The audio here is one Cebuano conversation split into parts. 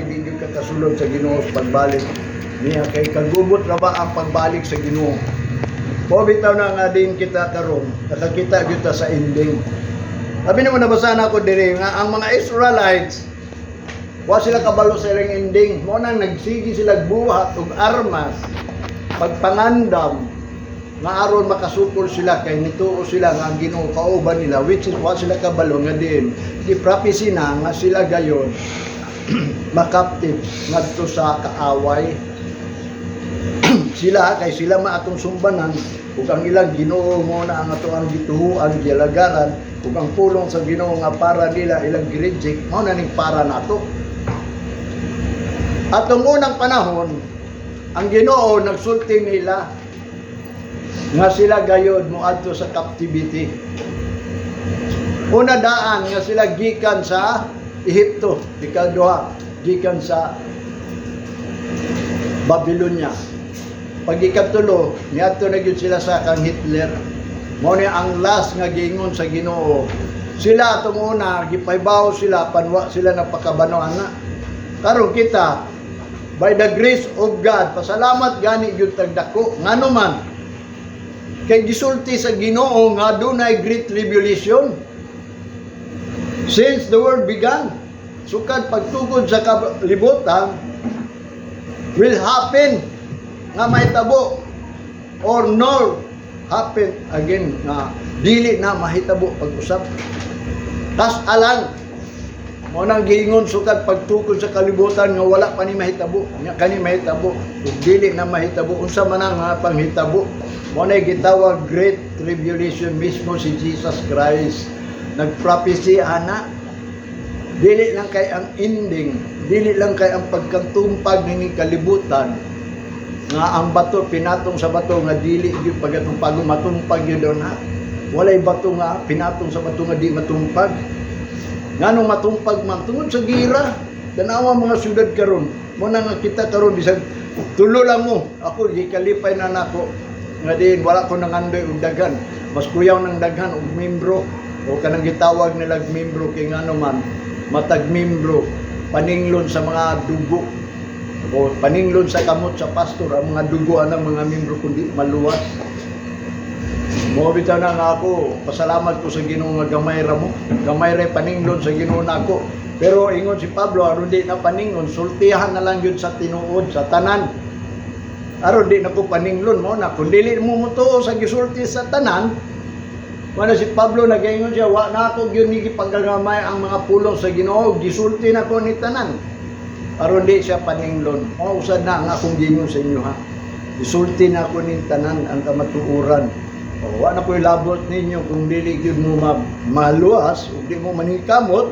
Gamay di gyud ka kasulod sa Ginoo sa pagbalik niya kay kagubot ra ba ang pagbalik sa Ginoo. Mao bitaw na nga din kita karon nakakita gyud ta sa ending. Sabi namo, nabasa na ako diri nga ang mga Israelites, wa sila kabalo sa ilang ending. Mao nang nagsige sila buhat og armas, pagpangandam nga aron makasupol sila kay nituo sila nga ang Ginoo kauban nila, which is wa sila kabalo nga din di prophecy na nga sila gayon makaptive ngadto sa kaaway sila kay sila ma atong sumbanan ug ang ilang Ginoo mo na ang ato ang gituhuan, gialagaran, ug ang pulong sa Ginoo nga para nila ilang gi-reject, mao na ning para nato. Atong unang panahon, ang Ginoo nagsulti nila nga sila gayod moadto sa captivity. Una daan nga sila gikan sa Ehipto, ikaduha gikan sa Babylonia. Pag ikatulo, niadto na gyud sila sa kang Hitler. Mao ni ang last nga giingon sa Ginoo. Sila atong una gipaybaw sila, panwa sila napakabano ana. Karon kita, by the grace of God, pasalamat gani gyud tag dako, ngano man kay gisulti sa Ginoo nga dunay great tribulation since the world began, sukad pagtugod sa kalibutan, will happen nga mahitabo or nor happen again, nga dili na mahitabo pag-usab. Tas alang mo nang giingon sukad pagtukod sa kalibutan nga wala pa ni mahitabo nya kani mahitabo ug dili na mahitabo. Unsa man ang nga panghitabo? Mo na gitawag great tribulation. Mismo si Jesus Christ nagprophecy ana. Dili lang kay ang ending, dili lang kay ang pagkatumpag ning kalibutan nga ang bato pinatong sa bato nga dili gyud pagatumpag, matumpag gyud na. Walay bato nga pinatong sa bato nga di matumpag. Nganong matumpag man? Tungod sa gira. Tanawa mga syudad karon. Mo na nga kita karon bisag tulo lang mo. Ako gikalipay na nako nga din wala ko nangandoy og daghan. Mas kuyaw ng daghan og membro o kanang gitawag nila membro kay ngano man matag membro paninglon sa mga dugo o paninglon sa kamot sa pastor ang mga dugo anang mga membro kundi maluwas. Mo bitaw na nga ako, pasalamat ko sa Ginoo nga gamay ra mo. Gamay ra paninglon sa Ginoo nako. Pero ingon si Pablo, aron di na paningon, sultihan na lang yun sa tinuod, sa tanan. Aron di na ko paninglon mo na kung dili mo mutuo sa gisulti sa tanan, wala si Pablo nagaingon siya, wa na ako gyud ni gipagagamay ang mga pulong sa Ginoo, gisulti na ko ni tanan. Aron di siya paninglon. Mao usad na ang akong gingon sa inyo ha. Gisulti na ko ni tanan ang kamatuoran. O, wa na ko'y labot ninyo kung dili gyud mo maluwas ug di mo maningkamot.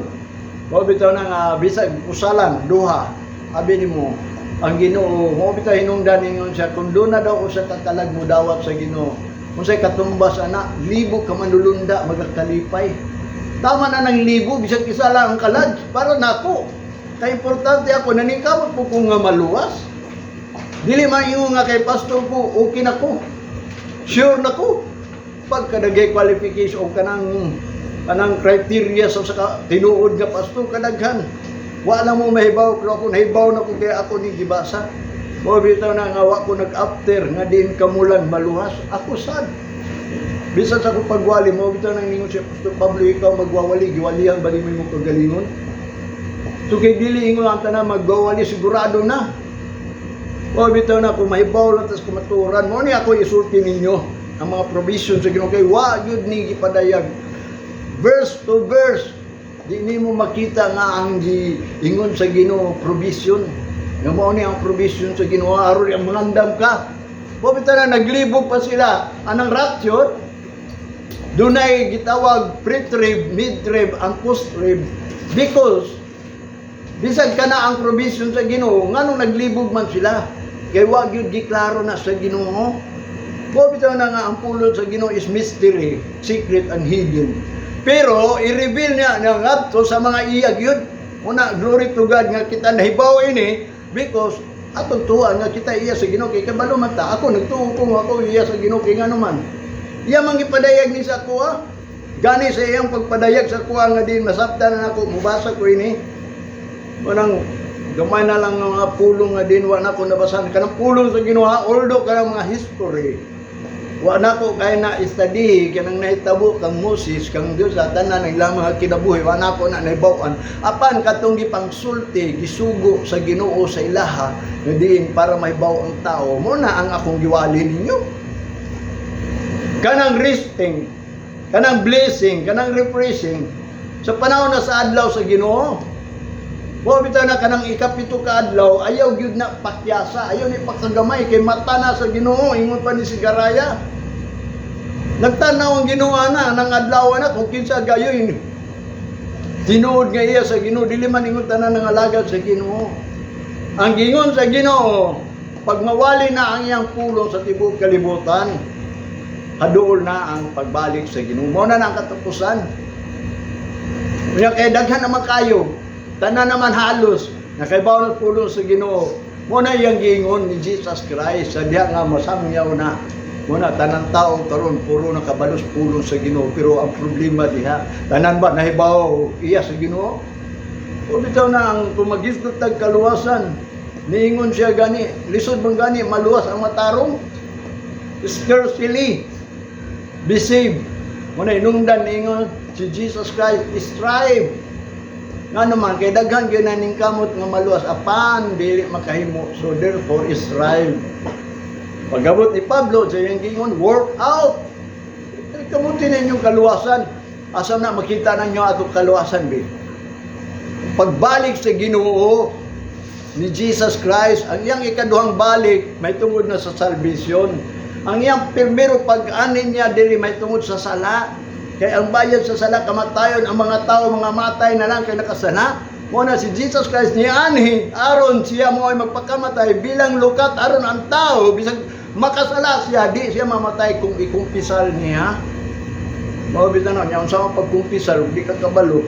Mao bitaw na nga bisag usa lang, duha, abi nimo ang Ginoo. Mao bitaw hinungdan ningon siya kung doon na daw usa ka kalag mo dawat sa Ginoo. Unsay katumbas ana, libo ka manulunda magakalipay. Tama na ng libo bisag isa lang ang kalag para nako. Kay importante ako naningkamot po ko nga maluwas. Dili man ingon nga kay pastor ko okay na ko. Sure na ko. Pagka nagay qualification o kanang kanang criteria sa tinuod nga pastor kadaghan. Wa na mo mahibaw, pero ako nahibaw na ko kay ako ni gibasa. Mo bitaw na nga wa ko nag-after nga diin kamulan maluwas. Ako sad. Bisan sa akong pagwali mo bitaw nang ningon si Apostol Pablo, ikaw magwawali, giwalihan ba nimo imong kagalingon? So kay dili ingon ang tanan magwawali sigurado na. O bitaw na kung mahibaw lang tas kumaturan mo ni ako isulti ninyo ang mga provision sa Ginoo kay wa gyud ni gipadayag verse to verse. Di nimo makita nga ang giingon sa Ginoo provision nga mao ni ang provision sa Ginoo aron ang mangandam ka. Mo bitaw na naglibog pa sila anang rapture. Dunay gitawag pre-trib, mid-trib, ang post-trib because bisag kana ang provision sa Ginoo, nganong naglibog man sila? Kay wa gyud giklaro na sa Ginoo. Mo bitaw na nga ang pulong sa Ginoo is mystery, secret and hidden. Pero i-reveal niya niya ngadto sa mga iya gyud. Una, glory to God nga kita nahibaw ini because atong tuwa nga kita iya sa Ginoo kay kabalo man ta. Ako nagtuo ko nga ako iya sa Ginoo kay ngano man. Iya man gipadayag ni sa ako ah. Gani sa iyang pagpadayag sa kuha nga din masabtan na ako mubasa ko ini. Manang Gamay na lang ng mga pulong nga din wa na ko nabasan kanang pulong sa Ginoo, although kanang mga history wa na ko kay na study kanang nahitabo kang Moses, kang Dios, sa tanan ng ilang mga kinabuhi, wa na ko na nahibaw-an. Apan katong gipangsulti, gisugo sa Ginoo sa ilaha nga diin para mahibaw ang tao, mo na ang akong giwali ninyo, kanang resting, kanang blessing, kanang refreshing sa panahon na sa adlaw sa Ginoo. Mo bitaw na kanang ikapito ka adlaw, ayaw gyud na pakyasa, ayaw ni pakagamay kay mata na sa Ginoo, ingon pa ni si Garaya. Nagtanaw ang Ginoo na nang adlaw na kung kinsa gayoy tinuod nga iya sa Ginoo, dili man ingon tanan nga alagad sa Ginoo. Ang gingon sa Ginoo, pag mawali na ang iyang pulong sa tibuok kalibutan, haduol na ang pagbalik sa Ginoo. Mao na ang katapusan. Unya kay daghan naman kayo, tanan naman halos, nakaibaw ng pulong sa Ginoo. Mo na iyang giingon ni Jesus Christ sa diha nga masamyaw na. Mo na tanan tao karon puro nakabalos pulong sa Ginoo, pero ang problema diha, tanan ba nahibaw iya sa Ginoo? O bitaw na ang tumagisgot tag kaluwasan, niingon siya gani, lisod man gani maluwas ang matarong? Scarcely be saved. Mo na inungdan niingon si Jesus Christ, strive. Nga naman, kay daghan gyud na ning kamot nga maluwas apan dili makahimo. So therefore, strive. Pagabot ni Pablo sa iyang gingon, work out. Eh, kamuti na inyong kaluwasan. Asa na makita ninyo atong kaluwasan, be? Pagbalik sa Ginoo ni Jesus Christ, ang iyang ikaduhang balik may tungod na sa salvation. Ang iyang primero pag-anin niya diri may tungod sa sala. Kay ang bayad sa sala kamatayon, ang mga tao mga matay na lang kay nakasala. Mo na si Jesus Christ nianhi aron siya mo ay magpakamatay bilang lukat aron ang tao bisag makasala siya, di siya mamatay kung ikumpisal niya. Mao bitaw na niya unsa man pagkumpisal di ka kabalo.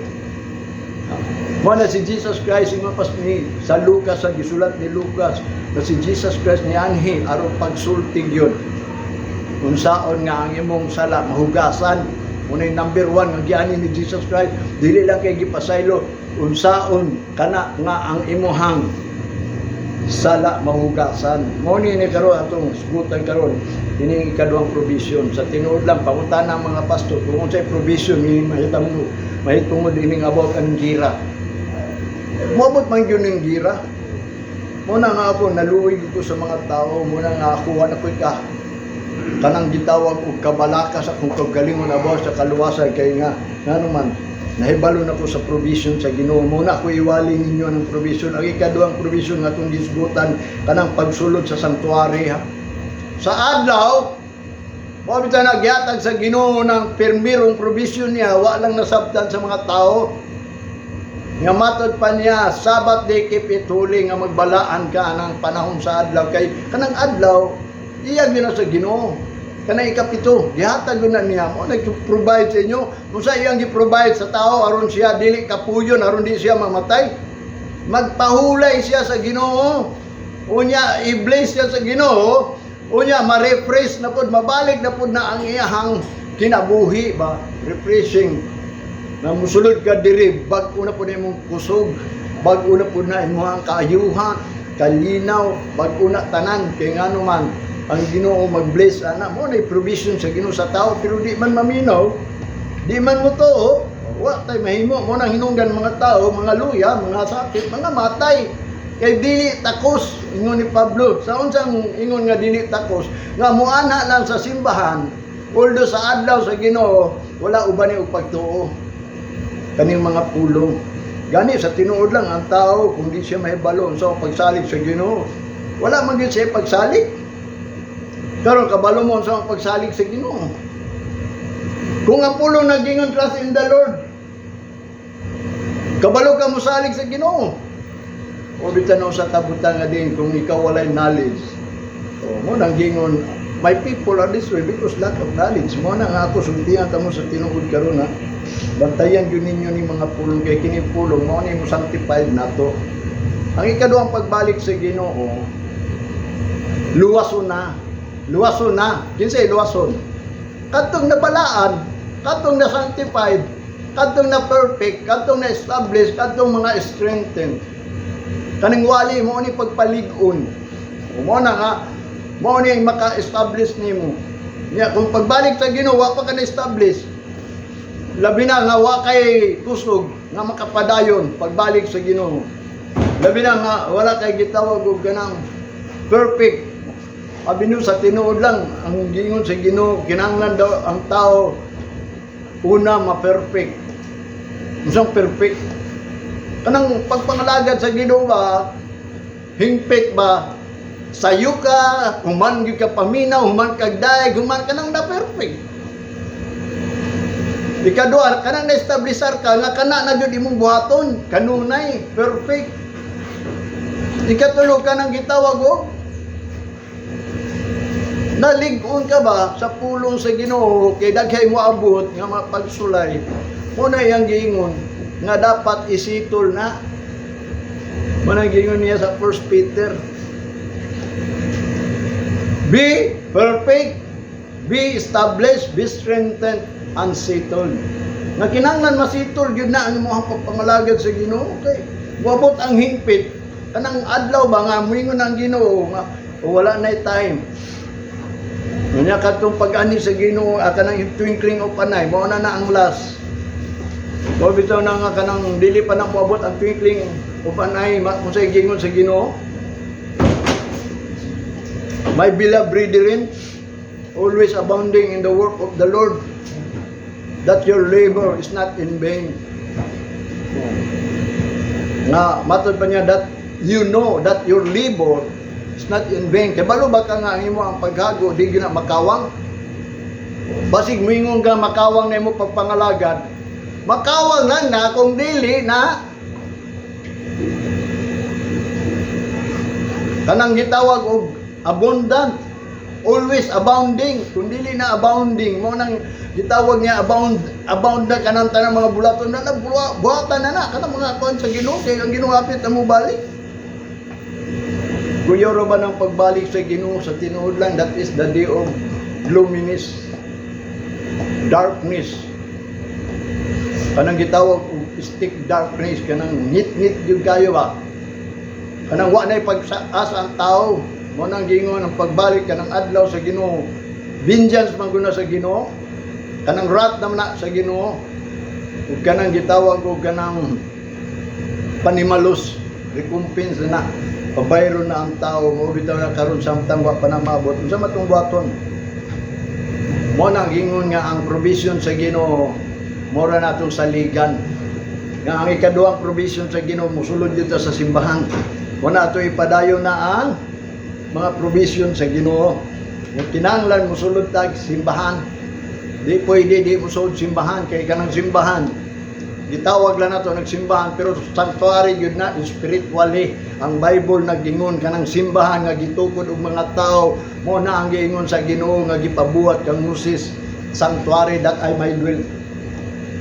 Mo na si Jesus Christ, ingon pas ni sa Lucas, sa gisulat ni Lucas na si Jesus Christ nianhi aron pagsulti gyud unsaon nga ang imong sala mahugasan. Muna yung number one nga giani ni Jesus Christ, dili lang kay gipasaylo, unsaon kana nga ang imuhang sala mahugasan. Mo ni karon atong sgutan karon ini ikaduhang provision. Sa tinuod lang, pangutana ang mga pastor kung unsay provision ni mahitamo mahitungod ining about ang gira. Moabot man gyud ning gira. Mo na nga ako naluoy ko sa mga tao, mo na nga ako wala ko'y ka kanang gitawag og kabalaka sa akong kaugalingon about sa kaluwasan kay nga ngano man nahibalo na ko sa provision sa Ginoo. Mo na ako iwali ninyo ng provision. Ang ikaduhang provision nga atong gisgutan, kanang pagsulod sa sanctuary, ha. Sa adlaw mo bitaw nagyatag sa Ginoo ng permirong provision niya, wa lang nasabtan sa mga tao nga matod pa niya, Sabbath day keep it holy, nga magbalaan ka ng panahon sa adlaw kay kanang adlaw iya gyud na sa Ginoo. Kanang ikapito, gihatag gyud na niya. Mo nag-provide sa inyo kung sa iyang gi-provide sa tao aron siya dili kapuyon, aron di siya mamatay, magpahulay siya sa Ginoo. Unya i-bless siya sa Ginoo, unya ma-refresh na pud, mabalik na pud na ang iyahang kinabuhi ba, refreshing na musulod ka diri, bag-o na pud na imong kusog, bag-o na pud na imong kaayuhan, kalinaw, bag-o na tanan kay ngano man ang Ginoo mag-bless ana. Mo na provision sa Ginoo sa tao, pero di man maminaw, di man mo to, wa tay mahimo. Mo nang hinungdan mga tao, mga luya, mga sakit, mga matay kay dili takos. Ingon ni Pablo sa unsang ingon nga dili takos nga muana lang sa simbahan, although sa adlaw sa Ginoo wala uban ni og pagtuo kaning mga pulong. Gani sa tinuod lang, ang tao kung di siya mahibalo sa pagsalig sa Ginoo, wala man gyud siya pagsalig. Karon kabalo mo sa pagsalig sa Ginoo. Kung ang pulong nagingon, "Trust in the Lord," kabalo ka mosalig sa Ginoo. O bitanaw sa kabutan nga din kung ikaw walay knowledge. O mo nang gingon, "My people are destroyed because lack of knowledge." Mo na nga ako sultihan kamo sa tinuod karon, ha. Bantayan gyud ninyo ni mga pulong kay kini pulong mao ni mo sanctified nato. Ang ikaduhang pagbalik sa Ginoo, luwason na. Luwason na. Kinsay luwason? Katong nabalaan, katong na sanctified, katong na perfect, katong na established, katong mga strengthened. Kaning wali mo ni pagpalig-on. Mo na nga mao ni ang maka-establish nimo. Nya kung pagbalik sa Ginoo wa pa ka na-establish, labi na nga wa kay kusog nga makapadayon pagbalik sa Ginoo. Labi na nga wala kay gitawag og kanang perfect. Abi no, sa tinuod lang, ang giingon sa Ginoo, kinahanglan daw ang tao una ma-perfect. Unsang perfect? Kanang pagpangalagad sa Ginoo ba, hingpit ba, sayo ka, human gyud ka paminaw, human kag daig, human ka nang na perfect. Ikaduha, kanang na-establisar ka, nga kana na gyud imong buhaton, kanunay, perfect. Ikatulo, kanang gitawag og nalig-on ka ba sa pulong sa Ginoo kay daghay mo abot nga mapagsulay. Mao na iyang giingon nga dapat isitol na. Mao na giingon niya sa 1 Peter. Be perfect, be established, be strengthened, and settled. Nga kinahanglan masitol gyud na ang imong pagpangalagad sa Ginoo kay moabot ang hingpit kanang adlaw ba nga moingon ang Ginoo nga wala na time. Unya katong pag-ani sa Ginoo, kanang twinkling of an eye, mao na na ang last. Mao bitaw na nga kanang dili pa na moabot ang twinkling of an eye, kung sa gingon sa Ginoo. My beloved brethren, always abounding in the work of the Lord, that your labor is not in vain. Nga matod pa niya that you know that your labor is not in vain. Kay balo ba ka nga ang imo ang paghago di gyud na makawang? Basig moingon ka makawang na imo pagpangalagad. Makawang lang na kung dili na kanang gitawag og abundant, always abounding. Kung dili na abounding, mo nang gitawag niya abound, abound na kanang tanang mga bulaton na na buhatan na na kanang mga kuan sa Ginoo kay ang Ginoo hapit na mo balik. Guyoro ba ng pagbalik sa Ginoo? Sa tinuod lang, that is the day of gloominess, darkness, kanang gitawag og thick darkness, kanang ngit-ngit gyud kayo ba, kanang wa nay pag-asa ang tao. Mo nang giingon ang pagbalik kanang adlaw sa Ginoo, vengeance man guna sa Ginoo, kanang wrath naman na sa Ginoo ug kanang gitawag og kanang panimalos, recompense na, pabayro na ang tao. Mo bitaw na karon samtang wa pa na maabot, unsa man tong buhaton? Mo nang giingon nga ang provision sa Ginoo mora natong saligan, nga ang ikaduhang provision sa Ginoo, musulod dito sa simbahan. Mo na ato ipadayon na ang mga provision sa Ginoo. Kung kinahanglan musulod tag simbahan, di pwede di musulod simbahan kay kanang simbahan gitawag lang nato nagsimbahan pero sanctuary gyud na spiritually. Ang Bible nagingon kanang simbahan nga gitukod og mga tao, mo na ang giingon sa Ginoo nga gipabuhat kang Moses, sanctuary that I may dwell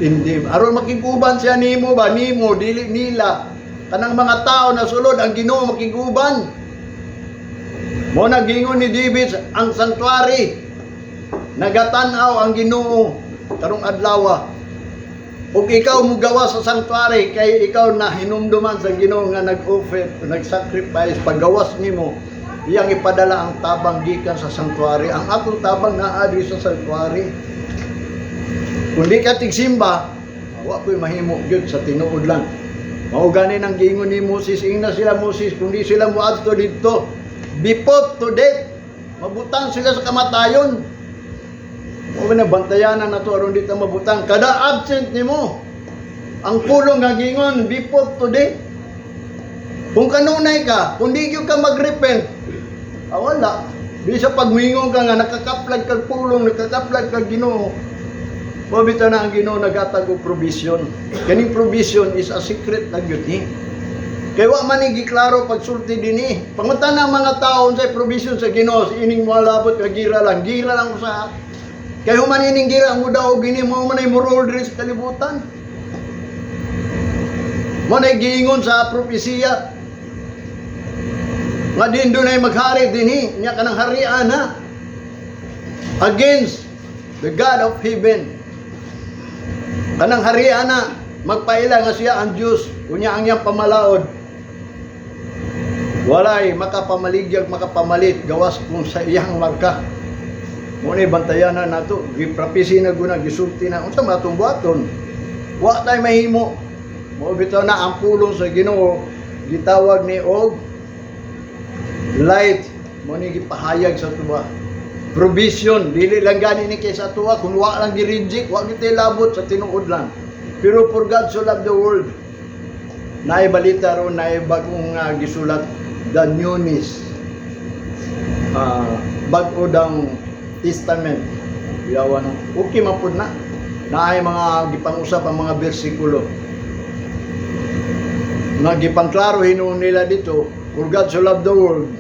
in them, aron makiguban siya nimo ba, nimo dili nila, kanang mga tao na sulod ang Ginoo makiguban. Mo na giingon ni David, ang sanctuary nagatan-aw ang Ginoo karong adlaw. Ug ikaw mugawa sa sanctuary kay ikaw na hinumduman sa Ginoo nga nag-offer, nag-sacrifice, paggawas nimo, iyang ipadala ang tabang gikan sa sanctuary. Ang atong tabang naa diri sa sanctuary. Kung di ka tigsimba, wa ko'y mahimo gyud sa tinuod lang. Mao gani nang giingon ni Moses, ingna sila Moses, kung di sila moadto didto, be put to death. Mabutang sila sa kamatayon. Mao na bantayanan na to aron di ta mabutang. Kada absent nimo, ang pulong nga giingon, be put to death. Kung kanunay ka, kung di gyud ka magrepent, wala. Bisa pag muingon ka nga nakakaplag kag pulong, nakakaplag kag Ginoo. Mao bitaw na ang Ginoo nagatag og provision. Kaning provision is a secret lang gyud ni. Kay wa man ni giklaro pagsulti dinhi. Pangutana ang mga tao unsay provision sa Ginoo, ining moalabot nga gira lang, gira lang usa. Kay human ining gira ang mudaog ini, mao man ay mo-rule diri sa kalibutan. Mo na giingon sa propesiya nga din dunay maghari dinhi nya kanang harian na against the God of heaven. Kanang harian na magpaila nga siya ang Diyos, unya ang iyang pamalaod. Walay makapamaligyag, makapamalit gawas kung sa iyang marka. Mo ni bantayan na nato, giprapisi na guna, gisulti na unsa man atong buhaton. Wa tay mahimo. Mao bitaw na ang pulong sa Ginoo gitawag ni og light, mo ni gipahayag sa tuwa. Provision, dili lang gani ni kay sa tuwa. Kung wa lang gi-reject, wa gyud labot sa tinuod lang. Pero for God so loved the world. Naay balita ron, naay bagong gisulat, the newness. Bag-o dang testament. Yawa no. Okay man pud na. Naay mga gipangusap ang mga bersikulo. Nga gipangklaro hinuon nila dito, for God so loved the world.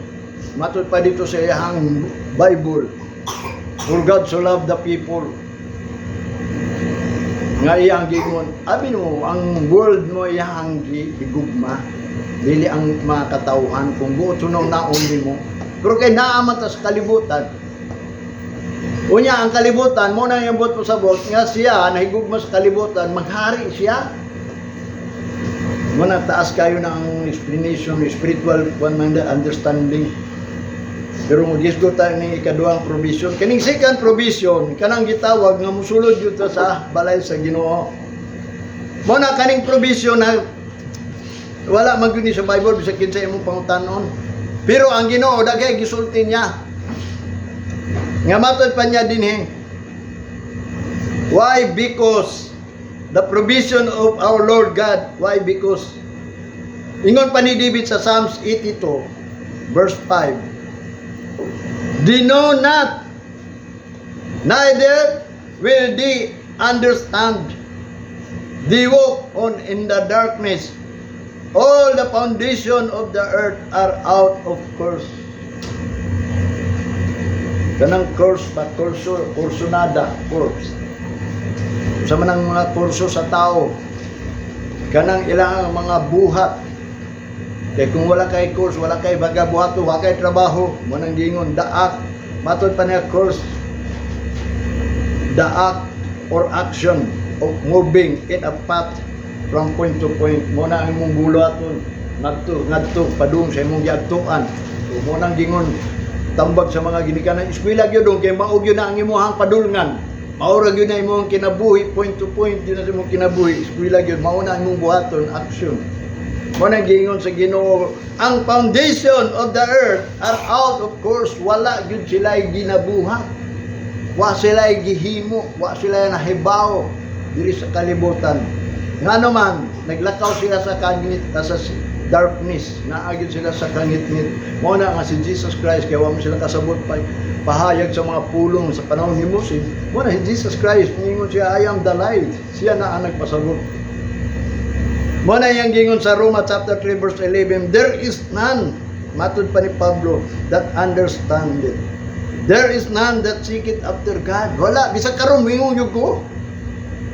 Matod pa dito sa iyang Bible. For God so loved the people. Nga iyang gingon, abi mo, ang world mo iyang gigugma. Dili ang mga katawhan kung buot sunaw naon nimo. Pero kay naa man ta sa kalibutan. Unya ang kalibutan mo na yung buot pasabot nga siya nahigugma sa kalibutan, maghari siya. Mo na taas kayo na ang explanation, spiritual one man understanding. Pero mo gisgo tayo ng ikaduhang provision. Kaning second provision, kanang gitawag nga musulod gyud ta sa balay sa Ginoo. Mo na kaning provision na wala man gyud ni sa Bible bisag kinsa imong pangutanon. Pero ang Ginoo daghay gisulti niya. Nga matod pa niya dinhi. Why? Because the provision of our Lord God. Why? Because ingon pa ni David sa Psalms 82 verse 5. They know not, neither will they understand. They walk on in the darkness. All the foundation of the earth are out of course. Kanang course ba? Kurso, kursunada, course. Sa manang mga kurso sa tao, kanang ilang mga buhat. Kay kung wala kay course, wala kay baga buhato, wala kay trabaho, mo nang gingon, the act, matod pa niya course, the act or action of moving in a path from point to point. Mo na ang imong buluhaton, ngadto, ngadto, padung sa imong giadtuan. So, mo nang gingon, tambag sa mga ginikanan, eskwela gyud dong, kay mao gyud na ang imong padulngan. Mao ra gyud na imong kinabuhi, point to point gyud na sa imong kinabuhi. Eskwela gyud, mao na ang imong buhaton, action. Mo nang giingon sa Ginoo, ang foundation of the earth are out of course, wala gyud sila ginabuhat. Wa sila gihimo, wa sila nahibaw diri sa kalibutan. Ngano man, naglakaw sila sa kangit sa darkness, naa gyud sila sa kangitngit. Mao na nga si Jesus Christ kay wa mo sila kasabot pa pahayag sa mga pulong sa panahon ni Moses. Mao na si Jesus Christ ningon siya, "I am the light." Siya na ang nagpasabot. Mo na iyang gingon sa Roma chapter 3 verse 11, there is none, matud pa ni Pablo, that understand it. There is none that seek it after God. Wala, bisag karon moingon gyud ko.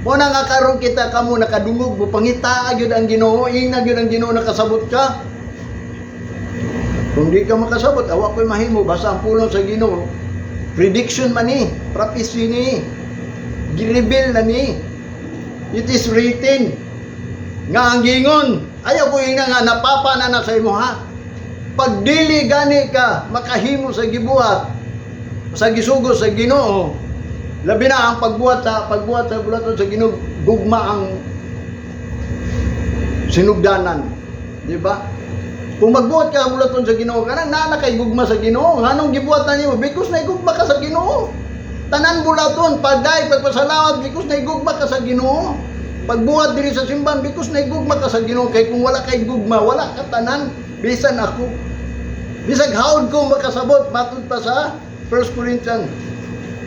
Mo na nga karon kita kamo nakadungog mo pangita gyud ang Ginoo, ingna gyud ang Ginoo nakasabot ka. Kung di ka makasabot, awa ko'y mahimo basta ang pulong sa Ginoo. Prediction man ni, prophecy ni. Gi-reveal na ni. It is written nga ang gingon, ayaw ko ingna nga napapa na na sa imo ha. Pag dili gani ka makahimo sa gibuhat sa gisugo sa Ginoo, labi na ang pagbuhat sa bulaton sa Ginoo, gugma ang sinugdanan, di ba? Kung magbuhat ka bulaton sa Ginoo, kanang naa na kay gugma sa Ginoo. Nganong gibuhat na nimo? Because naigugma ka sa Ginoo. Tanan bulaton, pagday, pagpasalamat, because naigugma ka sa Ginoo. Pagbuhat diri sa simbahan, because naigugma ka sa Ginoo. Kay kung wala kay gugma, wala ka tanan. Bisan ako. Bisag hawd ko makasabot, matud pa sa 1 Corinthians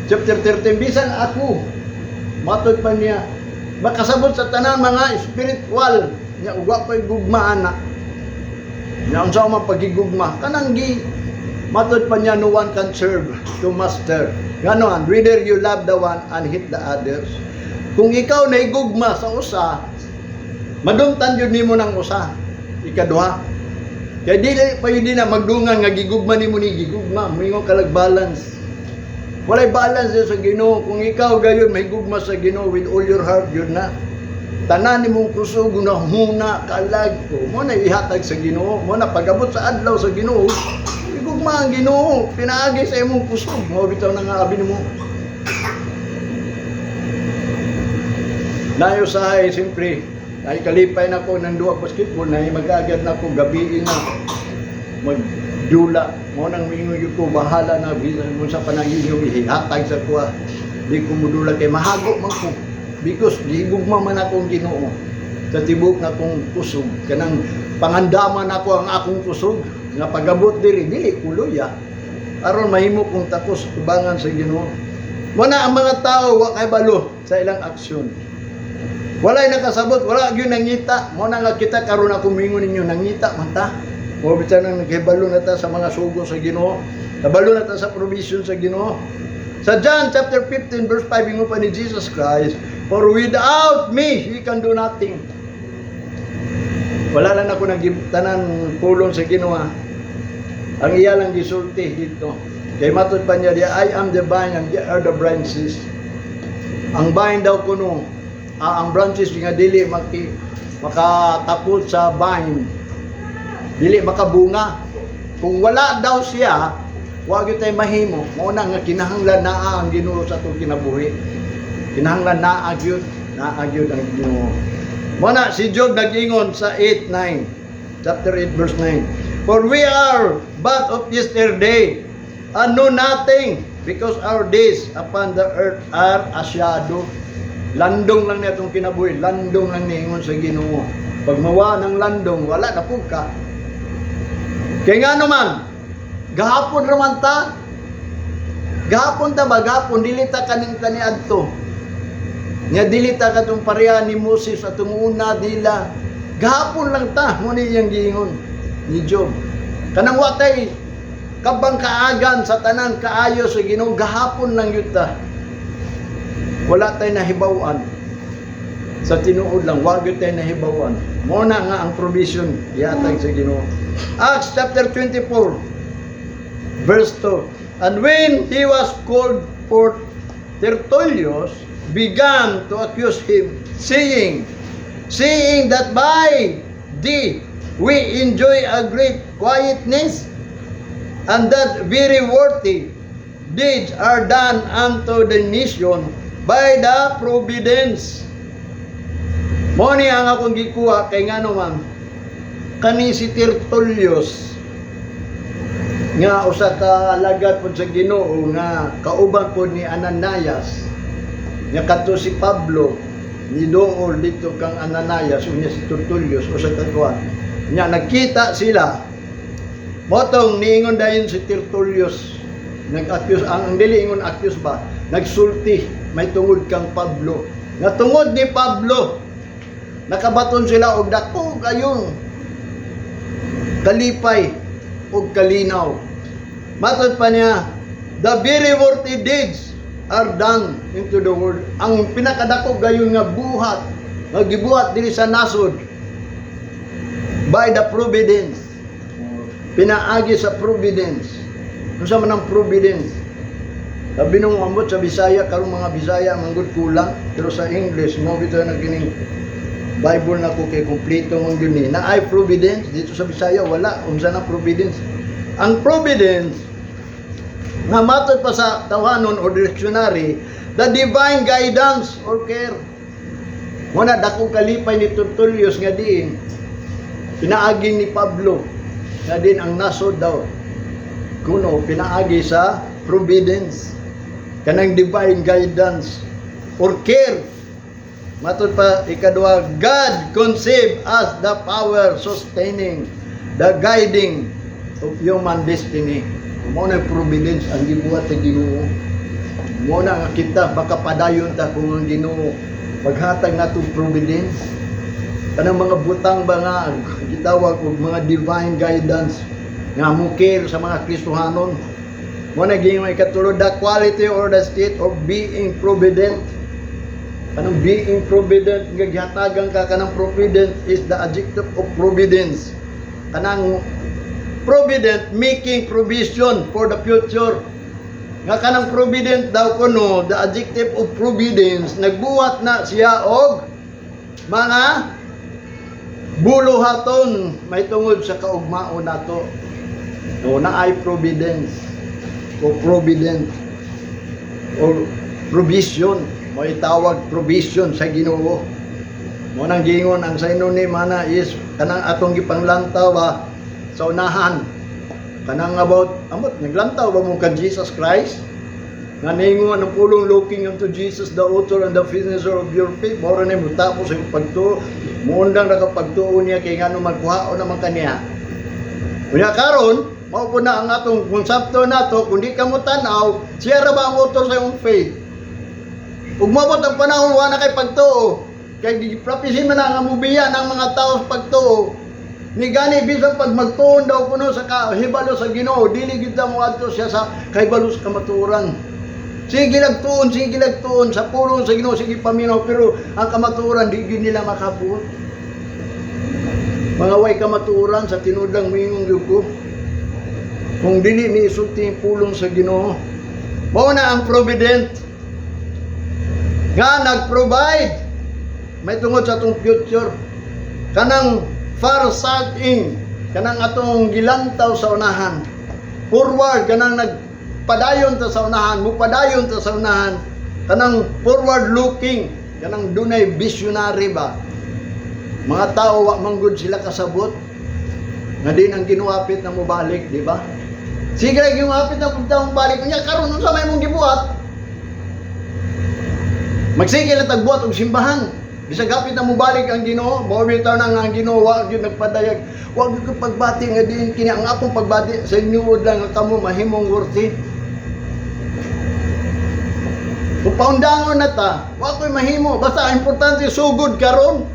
chapter 13, bisan ako, matud pa niya, makasabot sa tanan mga spiritual, nya ug wa pa'y gugma ana. Nya unsa man pagigugma, kanang gi matud pa niya, no one can serve two master. Ngano, and whether you love the one and hate the others. Kung ikaw naigugma sa usa, madumtan yun nimo ng usa. Ikaduha. Kaya dili pa yun din na magdungan nga gigugma nimo ni gigugma, moingon ka lag balance. Walay balance sa Ginoo. Kung ikaw gayon may gugma sa Ginoo with all your heart yun na. Tanan nimong kusog, hunahuna, kalag ko. Mao na ihatag sa Ginoo. Mao na pag-abot sa adlaw sa Ginoo, igugma ang Ginoo, pinaagi sa imong kusog. Mao bitaw na nga abi nimo. Nayo sahay, siyempre, ay kalipay na ko ng duwa basketball, na mag-agad na ko, gabi na, magdula. Mao nang mingon gyud ko, bahala na, bisan mo sa panangin yung ihatag sa kuha. Di ko mudula kay mahago man ko. Because gigugma man akong Ginoo sa tibok na akong kusog. Kanang pangandaman ako ang akong kusog nga pagabot diri dili kuloy. Aron mahimo kong takos tubangan sa Ginoo. Mao na ang mga tao wa kay balo sa ilang aksyon. Walay nakasabot, wala gyud nangita. Mao na nga kita karon ako mingon ninyo, nangita man ta. Mao bitan nang naghibalo na ta sa mga sugo sa Ginoo. Nabalo na ta sa provision sa Ginoo. Sa John chapter 15 verse 5, ingon pa ni Jesus Christ, "For without me, you can do nothing." Wala lang ako nagtanan pulong sa Ginoo. Ang iya lang gisulti dito. Kay matod pa niya, "I am the vine and ye are the branches." Ang vine daw kuno, ang branches nga dili makatapod sa vine, dili makabunga. Kung wala daw siya, wa gyud tay mahimo. Mao na nga kinahanglan naa ang Ginoo sa atong kinabuhi. Kinahanglan naa gyud ang Ginoo. Mao na si Job nag-ingon sa 8:9. Chapter 8 verse 9. "For we are but of yesterday and know nothing, because our days upon the earth are a shadow." Landong lang niya itong kinabuhi, landong lang niingon sa Ginoo. Pag mawa ng landong, wala na pud ka. Kaya nga naman, gahapon raman ta. Gahapon ta ba? Gahapon, dili ta kaning kaniadto. Nya dili ta katong pareha ni Moses atong una nila. Gahapon lang ta, mo ni iyang giingon ni Job. Kanang watay kabang kaagan sa tanan kaayo sa Ginoo, gahapon lang yun ta. Wala tay nahibaw-an. Sa tinuod lang, wa gyud tay nahibaw-an. Mo na nga ang provision gihatag sa Ginoo. Acts chapter 24 verse 2. "And when he was called forth, Tertullus began to accuse him, saying, 'Seeing that by thee we enjoy a great quietness, and that very worthy deeds are done unto the nation by the providence.'" Mo ni ang akong gikuha kay ngano man kani si Tertullus nga usa ka alagad pod sa Ginoo nga kauban pod ni Ananias, nga kadto si Pablo ni dool dito kang Ananias, unya si Tertullus usa ka kuan nya, nagkita sila. Motong niingon dayon si Tertullus, nag-accuse, ang dili ingon accuse ba, nagsulti may tungod kang Pablo nga tungod ni Pablo nakabaton sila og dako kayong kalipay ug kalinaw. Matod pa niya, "The very worthy deeds are done into the world." Ang pinakadako gayon nga buhat, nga gibuhat diri sa nasod by the providence. Pinaagi sa providence. Unsa man ang providence? Sabi nung ambot sa Bisaya, karong mga Bisaya manggod kulang, pero sa English mo bitaw na kining Bible na ko kay kompleto man gyud ni. Na ay providence dito sa Bisaya wala. Unsa na providence? Ang providence nga matod pa sa tawhanon o dictionary, the divine guidance or care. Mao na dako kalipay ni Tertullus nga diin pinaagi ni Pablo nga din ang nasod daw kuno pinaagi sa providence, kanang divine guidance or care. Matod pa ikadua, God conceived as the power sustaining the guiding of human destiny. Mao na providence ang gibuhat sa Ginoo. Mao na nga kita makapadayon ta kung ang Ginoo maghatag natong providence. Kanang mga butang ba nga gitawag og mga divine guidance nga mo care sa mga Kristohanon. Mao na giingon ikatulo, the quality or the state of being provident. Kanang being provident nga gihatagan ka, kanang provident is the adjective of providence. Kanang provident, making provision for the future. Nga kanang provident daw kuno, the adjective of providence, nagbuhat na siya og mga buluhaton may tungod sa kaugmaon nato. No, naay providence o provident or provision, may tawag provision sa Ginoo. Mo nang giingon ang synonym ana is kanang atong gipanglantaw ba sa unahan, kanang about amot naglantaw ba mo kan Jesus Christ nga ningon ang pulong, "Looking unto Jesus, the author and the finisher of your faith"? Mao ra ni mo tapos sa pagtuo, muundang ra ka pagtuo niya kay ngano magkuhaon naman kaniya. Unya karon mao po na ang atong konsepto nato. Kung di ka mo tan-aw, siya ra ba ang author sa imong faith? Ug moabot ang panahon, wa na kay pagtuo kay giprophesy man na nga mubiya ng mga tao sa pagtuo. Ni gani bisan pag magtuon daw kuno sa kahibalo sa Ginoo, dili gid ta moadto siya sa kahibalo sa kamatuoran. Sige lag tuon, sige lag tuon sa pulong sa Ginoo, sige paminaw, pero ang kamatuoran di gyud nila makabuot. Mga way kamatuoran, sa tinuod lang moingon gyud ko. Kung dili ni isulti ang pulong sa Ginoo. Mao na ang provident nga nag-provide may tungod sa atong future, kanang far-sighting, kanang atong gilantaw sa unahan, forward, kanang nagpadayon ta sa unahan, mupadayon ta sa unahan, kanang forward looking, kanang dunay visionary ba. Mga tao, wa man gud sila kasabot nga din ang Ginoo hapit na mobalik, di ba? Sige lang yung hapit na punta mong balik. Unya karon, unsa may mong gibuhat? Magsige lang tagbuhat og simbahan. Bisag hapit na mobalik ang Ginoo, mao bitaw na nga ang Ginoo wa gyud nagpadayag. Wa gyud ko pagbati nga diin kini. Ang akong pagbati sa inyo lang nga kamo mahimong worthy. Kung paundangon na ta, wa ko'y mahimo. Basta ang importante, sugod karon.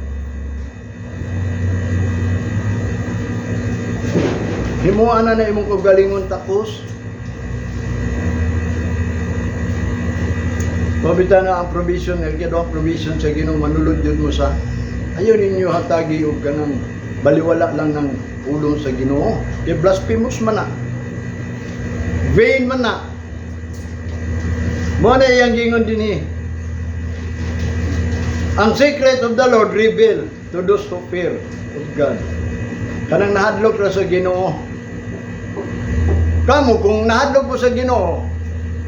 Himuan na na imong kaugalingon takos. Pabita na ang provision, nagkado ang provision sa Ginoo, manulod yun mo sa ayaw ninyo hatagi og kanang baliwala lang ng pulong sa Ginoo. Kay blasphemous man na. Vain man na. Mo na iyang gingon dinhi. Ang secret of the Lord revealed to those who fear of God. Kanang nahadlok ra sa Ginoo. Kamo kung nahadlok mo sa Ginoo,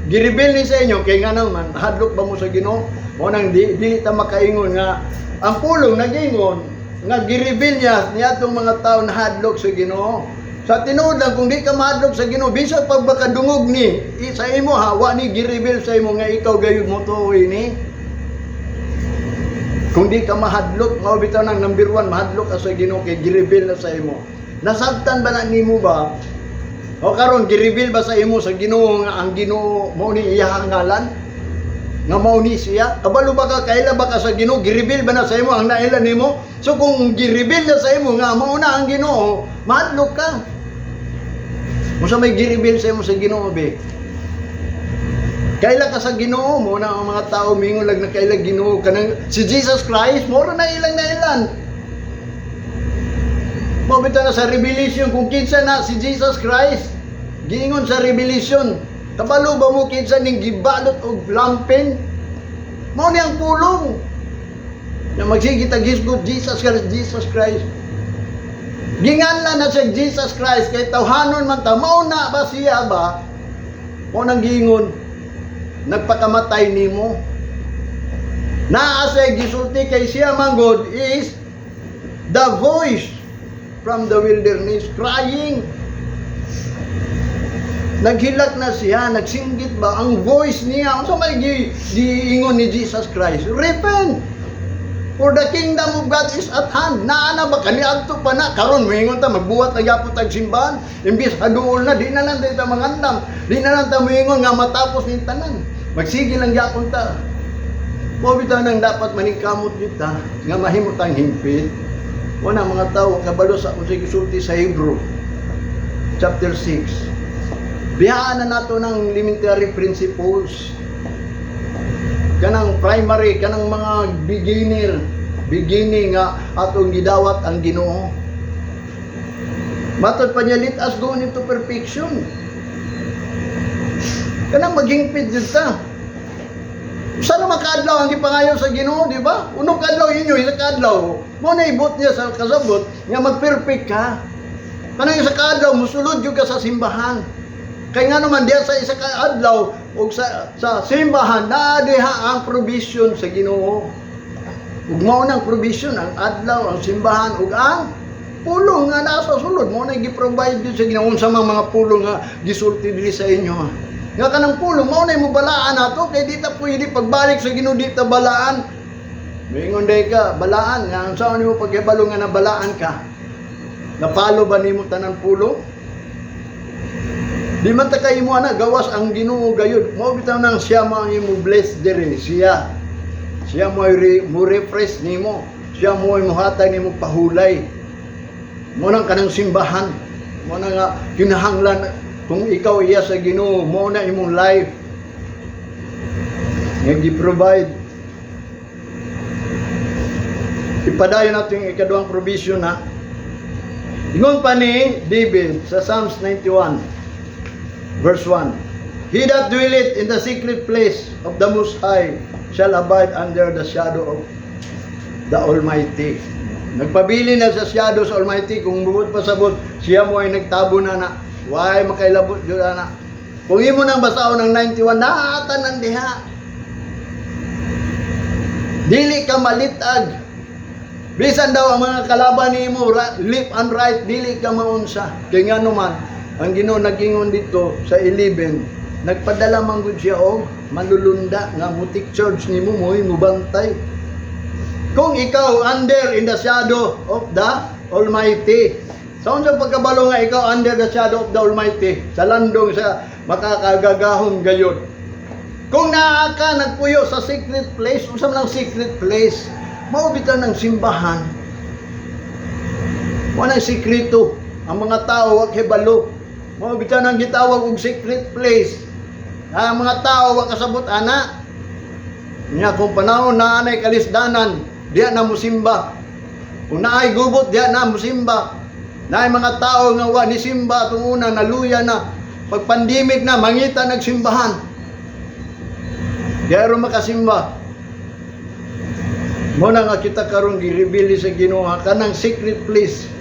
gireveal ni sa inyo kay nga naman nahadlok ba mo sa Ginoo? Mo nang di, dili ta makaingon nga ang pulong nagingon nga gireveal niya niadtong mga tao nahadlok sa Ginoo. Sa tinuod lang, kung di ka mahadlok sa Ginoo, bisag pag makadungog ni sa imo ha, wa ni gireveal sa imo nga ikaw gayud mo tuoy ni. Kung di ka mahadlok, mao bitaw nang number one, mahadlok ka sa Ginoo kay gireveal na sa imo. Nasabtan ba na nimo ba? O karon, gireveal ba sa imo sa Ginoo nga ang Ginoo mao ni iyang ngalan? Nga mao ni siya? Kabalo ba ka, kaila ba ka sa Ginoo? Gireveal ba na sa imo ang naila nimo? So kung gireveal na sa imo nga mao na ang Ginoo, mahadlok ka. Unsa may gireveal sa imo sa Ginoo be? Kaila ka sa Ginoo mo na ang mga tao mingon lang na kaila Ginoo kanang si Jesus Christ, mo ra na ilang nailan. Mao bitaw na sa Revelation kung kinsa na si Jesus Christ. Giingon sa Revelation, kabalo ba mo kinsa ning gibalot og lampin? Mao ni ang pulong. Na magsige tag hisgot, "Jesus Christ, Jesus Christ." Ginganlan na siya Jesus Christ kay tawhanon man ta, mao na ba siya ba? Mao nang giingon, nagpakamatay nimo. Naa siya gisulti kay siya manggod is the voice from the wilderness crying. Naghilak na siya, nagsinggit ba ang voice niya? Unsa may giingon ni Jesus Christ? "Repent! For the kingdom of God is at hand." Naa na ba kaniadto pa na karon moingon ta magbuhat na gyapon tag simbahan imbis haduol na, di na lang ta mangandam. Di na lang ta moingon nga matapos ning tanan. Magsige lang gyapon ta. Mao bitaw nang dapat maningkamot kita nga mahimo tang hingpit. Wala mga tao kabalo sa unsay gisulti sa Hebrew chapter 6. Biyaan na nato ng elementary principles. Kanang primary, kanang mga beginner, beginning nga atong gidawat ang Ginoo. Matod pa niya, "Let us go into perfection." Kanang maghingpit jud ta. Usa naman kaadlaw ang gipangayo sa Ginoo, di ba? Unom kaadlaw inyo, isa kaadlaw. Mao na ibot niya sa kasabot nga mag-perfect ka. Kanang isa kaadlaw musulod jud ka sa simbahan. Kay nga naman diya sa isa ka adlaw ug sa simbahan naa diha ang provision sa Ginoo. Ug mao nang provision ang adlaw, ang simbahan ug ang pulong nga naa sa sulod mao na gi-provide jud sa Ginoo unsa mang mga pulong nga gisulti diri sa inyo. Nga kanang pulong mao na mo balaan nato kay di ta pwede pagbalik sa Ginoo di ta balaan. Moingon day ka balaan nga unsa nimo pagkibalo nga nabalaan ka? Napalo ba nimo tanan pulong? Di man ta kay imo ana gawas ang Ginoo gayud. Mao bitaw nang siya mo ang imo bless diri siya. Siya mo mo refresh nimo. Siya mo ay mohatag nimo pahulay. Mo nang kanang simbahan. Mo na nga kinahanglan kung ikaw iya sa Ginoo, mo na imong life nga gi-provide. Ipadayon natin yung ikaduhang provision na. Ingon pa ni David sa Psalms 91 verse 1. "He that dwelleth in the secret place of the Most High shall abide under the shadow of the Almighty." Nagpabili na sa shadow sa Almighty. Kung bukod pa sabot, siya mo ay nagtabo na na. Why makailabot jud ana. Kung imo nang basaon ng 91, naatanan diha. Dili ka malitag. Bisan daw ang mga kalaban nimo left and right, dili ka maunsa. Kay nga naman, ang Ginoo nag-ingon dito sa 11, nagpadala man gud siya og manlulunda nga mo take charge nimo, mo'y mubantay. Kung ikaw under in the shadow of the Almighty. Sa unsang pagkabalo nga ikaw under the shadow of the Almighty, sa landong sa makakagagahom gayod. Kung naa ka nagpuyo sa secret place, unsa man ang secret place? Mao bitaw ng simbahan. Wala sikreto. Ang mga tao wa hibalo. Mao bitaw nang gitawag og secret place. Ang mga tao wa kasabot ana. Nya kung panahon na anay kalisdanan, diya na musimba. Kung naay gubot, diya na musimba. Naay mga tao nga wa ni simba atong una, naluya na. Pag pandemic na, mangita nagsimbahan. Diya ro makasimba. Mo na nga kita karon gi-reveal sa Ginoo kanang secret place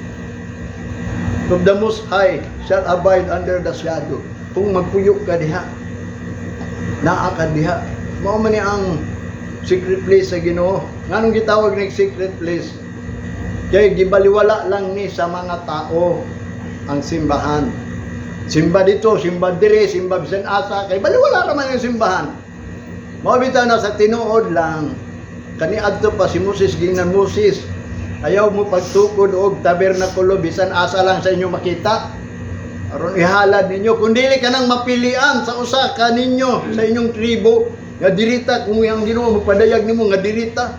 of the Most High shall abide under the shadow. Kung magpuyo ka diha, naa ka diha. Mao man ni ang secret place sa Ginoo. Nganong gitawag ning secret place? Kay gibaliwala lang ni sa mga tao ang simbahan. Simba dito, simba dire, simba bisan asa, kay baliwala ra man ang simbahan. Mao bitaw na sa tinuod lang. Kaniadto pa si Moses, gingnan Moses, "Ayaw mo pagtukod og tabernakulo bisan asa lang sa inyo makita. Aron ihalad ninyo kun dili ka nang mapilian sa usa ka ninyo sa inyong tribo nga dirita kung ang Ginoo magpadayag nimo nga dirita."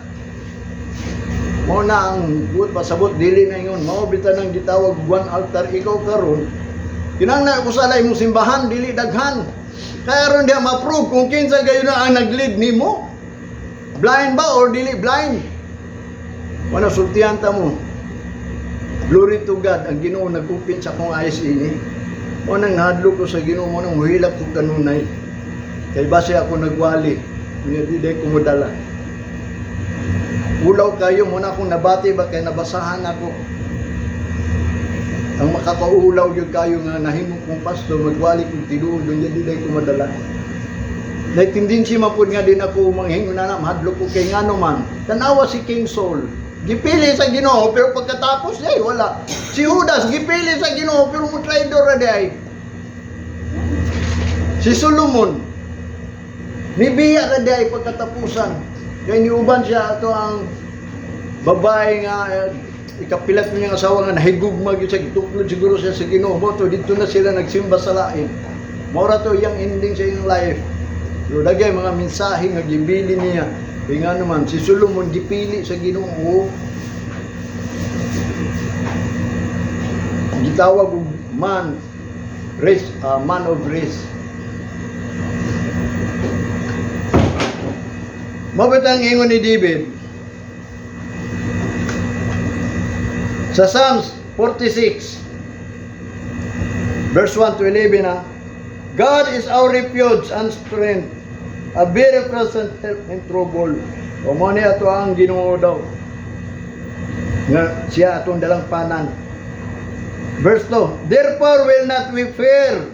Mao na ang buot pasabot, dili na ingon mao bitaw nang gitawag one altar. Ikaw karon kinahanglan usa lang imong simbahan, dili daghan. Kaya aron diha ma-prove kung kinsa gayon na ang nag-lead nimo. Blind ba or dili blind? Wala sultihan ta mo. Glory to God, ang Ginoo nag-open sa akong eyes ini. Mo nang nahadlok ko sa Ginoo, mo nang muhilak ko kanunay. Kay base ako nagwali, unya di day ko modala. Ulaw kayo mo na akong nabati ba kay nabasahan ako. Ang makakaulaw gyud kayo nga nahimo kong pastor, magwali kong tinuod, unya di day ko madala. Nay tendency man pud nga din ako manghingon na mahadlok ko kay ngano man. Tanawa si King Saul. Gipili sa Ginoo pero pagkatapos ay wala. Si Judas gipili sa Ginoo pero mo traidor ra diay. Si Solomon nibiya ra diay pagkatapusan. Kay niuban siya ato ang babae nga ikapilat niyang asawa nga nahigugma gyud siya, gituklod siguro siya sa Ginoo. Mo to didto na sila nagsimba sa lain. Mao ra to iyang ending sa iyang life. Pero dagay mga mensahe nga gibili niya. Kaya nga naman, si Solomon gipili sa Ginoo. Gitawag og man rest, man of rest. Mao ang ingon ni David sa Psalms 46 verse 1 to 11 ha. "God is our refuge and strength, A very present help in trouble. O mao ni ato ang Ginoo daw. Nga siya atong dalangpanan. Verse 2, "Therefore will not we fear,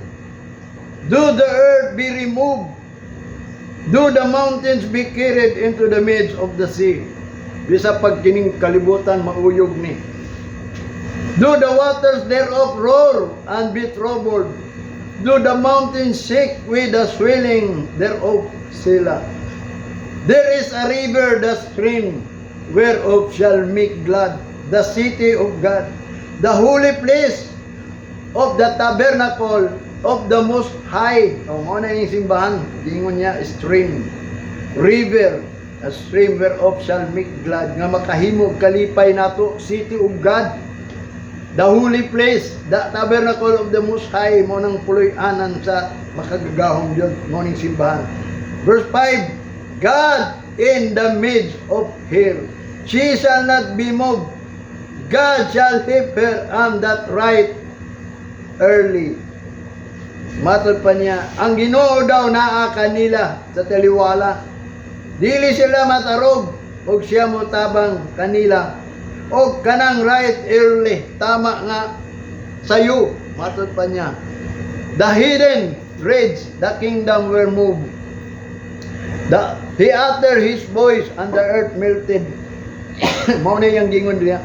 though the earth be removed, though the mountains be carried into the midst of the sea." Bisa pag kining kalibutan mauyog ni. "Though the waters thereof roar and be troubled, though the mountains shake with the swelling thereof." Selah. "There is a river, the stream whereof shall make glad the city of God, the holy place of the tabernacle of the Most High." O, mao na yung simbahan. Dingon niya, stream. River. A stream whereof shall make glad. Nga makahimo kalipay nato, city of God. The holy place, the tabernacle of the Most High, mao nang puloy-anan sa makagagahom Diyos, mao ning simbahan. Verse 5, "God in the midst of her. She shall not be moved. God shall help her on that right early." Matod pa niya, ang Ginoo daw naa kanila sa taliwala. Dili sila matarog og siya mo tabang kanila. Og kanang right early, tama nga sayo, matod pa niya. "The heathen raged, the kingdom were moved. He uttered his voice and the earth melted." Mao na iyang gingon niya.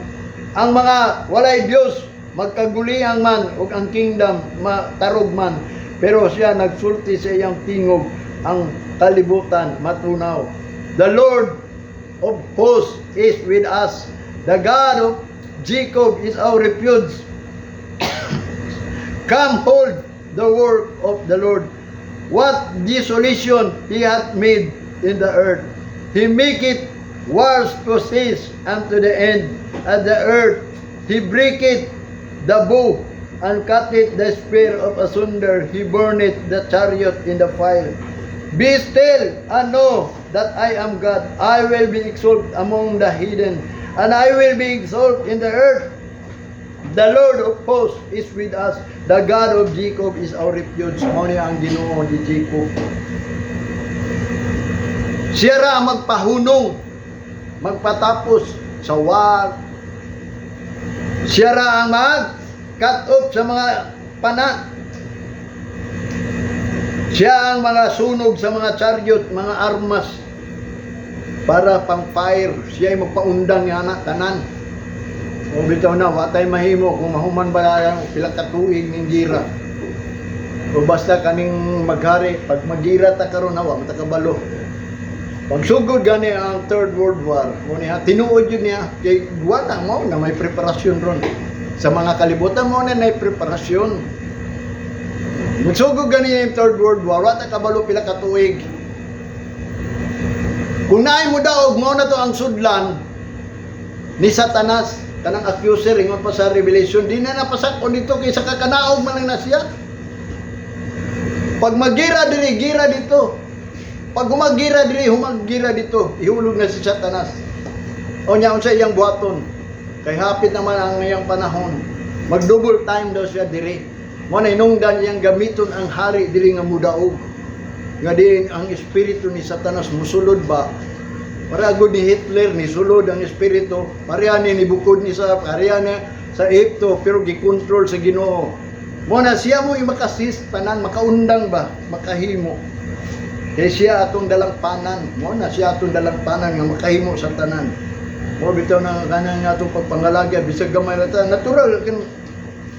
Ang mga walay Dios magkaguliang man ug ang kingdom matarog man, pero siya nagsulti sa iyang tingog, ang kalibutan matunaw. "The Lord of hosts is with us. The God of Jacob is our refuge. Come behold the work of the Lord, what desolation he hath made in the earth. He maketh wars to cease unto the end of the earth. He breaketh the bow and cutteth the spear of asunder. He burneth the chariot in the fire. Be still and know that I am God. I will be exalted among the heathen, and I will be exalted in the earth. The Lord of hosts is with us. The God of Jacob is our refuge." Mao ni ang Ginoo ni Jacob. Siya ra ang magpahunong, magpatapos sa war. Siya ra ang mag cut off sa mga pana. Siya ang mga sunog sa mga chariot, mga armas para pang fire. Siya ay magpaundang niya na tanan. O bitaw na, wa tay mahimo kung mahuman ba ang pila ka tuig ning gira. O basta kaning maghari, pag magira ta karon na, wa man ta kabalo. Pagsugod gani ang Third World War, mo niya tinuod yun niya kay wala mo na may preparasyon ron. Sa mga kalibutan mo na may preparasyon. Magsugod gani yung Third World War, wa ta kabalo pila ka tuig. Kung naay mo daog, mao na to ang sudlan ni Satanas, kanang accuser, ingon pa sa Revelation, di na napasak-on dito kay sa kakanaog man lang na siya. Pag magira diri, gira dito. Pag humagira diri, humagira dito. Ihulog na si Satanas. O niya, unsa iyang buhaton? Kay hapit naman ang iyang panahon. Mag-double time daw siya diri. Mo na inungdan iyang gamiton ang hari diri nga mudaog. Nga diin ang espiritu ni Satanas musulod ba? Para gud ni Hitler ni sulod ang espiritu, pareha ni bukod ni sa pareha ni sa Ehipto, pero gikontrol sa Ginoo. Mo na siya mo makasis tanan, makaundang ba, makahimo. Kay siya atong dalangpanan, mo na siya atong dalangpanan nga makahimo sa tanan. Mo bitaw na kanang atong pagpangalagya bisag gamay ra ta, natural kin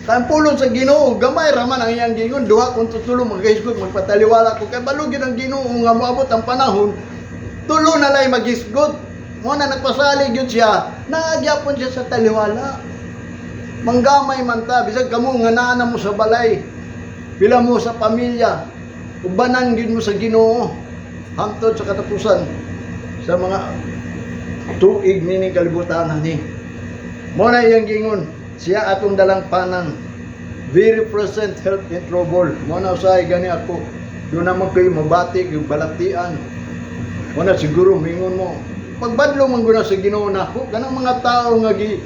kan pulong sa Ginoo, gamay ra man ang iyang gingon, duha kung tutulo magahisgot, magpataliwala ko kay balo gyud ang Ginoo nga moabot ang panahon, tulo na lay magisgot. Mo na nagpasalig gyud siya, naagyapon siya sa taliwala. Manggamay man ta, bisag kamo nga naa na mo sa balay, pila mo sa pamilya, ubanan gyud mo sa Ginoo hangtod sa katapusan sa mga tuig nining kalibutan ni. Mo na iyang gingon, siya atong dalangpanan. Very present help in trouble. Mo na usahay gani ako. Doon naman kayo mabati, yung balatian. Mo na siguro mingon mo. Pagbadlo man guna sa Ginoo nako, kanang mga tao nga gi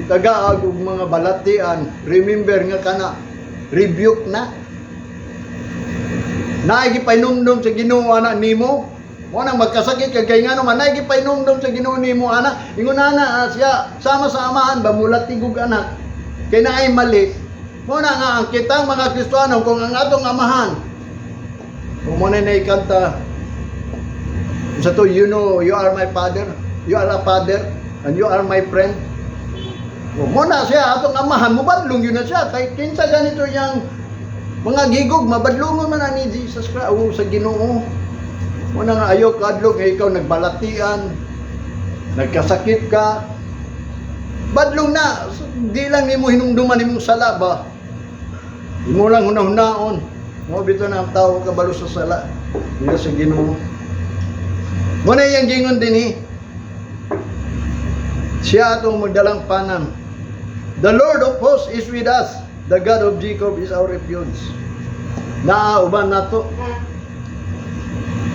tagaag og mga balatian, remember nga kana rebuke na. Naay gipahinumdom sa Ginoo ana nimo. Mo nang magkasakit ka kay ngano man naay gipahinumdom sa Ginoo nimo ana. Ingon ana siya sama sa amahan ba mulatig og anak. Kay naay mali. Mo na nga ang kitang mga Kristiyano, kung ang atong amahan, kung mo na ikanta sa to, you know, you are my father, you are a father, and you are my friend. O, mo na siya, atong amahan, mubadlong gyud na siya. Kay kinsa ganito yang mga gigog, mabadlongon man na ni Jesus Christ, o sa Ginoo. Mo na nga ayaw kadlok nga ikaw nagbalatian, nagkasakit ka, badlong na, di lang nimo hinumduman nimong sala ba. Imo lang hunahunahon. Mo bitaw na ang tao kabalo sa sala. Dili sa Ginoo. Mo na iyang gingon dinhi. Siya atong magdalang panan. The Lord of hosts is with us. The God of Jacob is our refuge. Naa uban nato.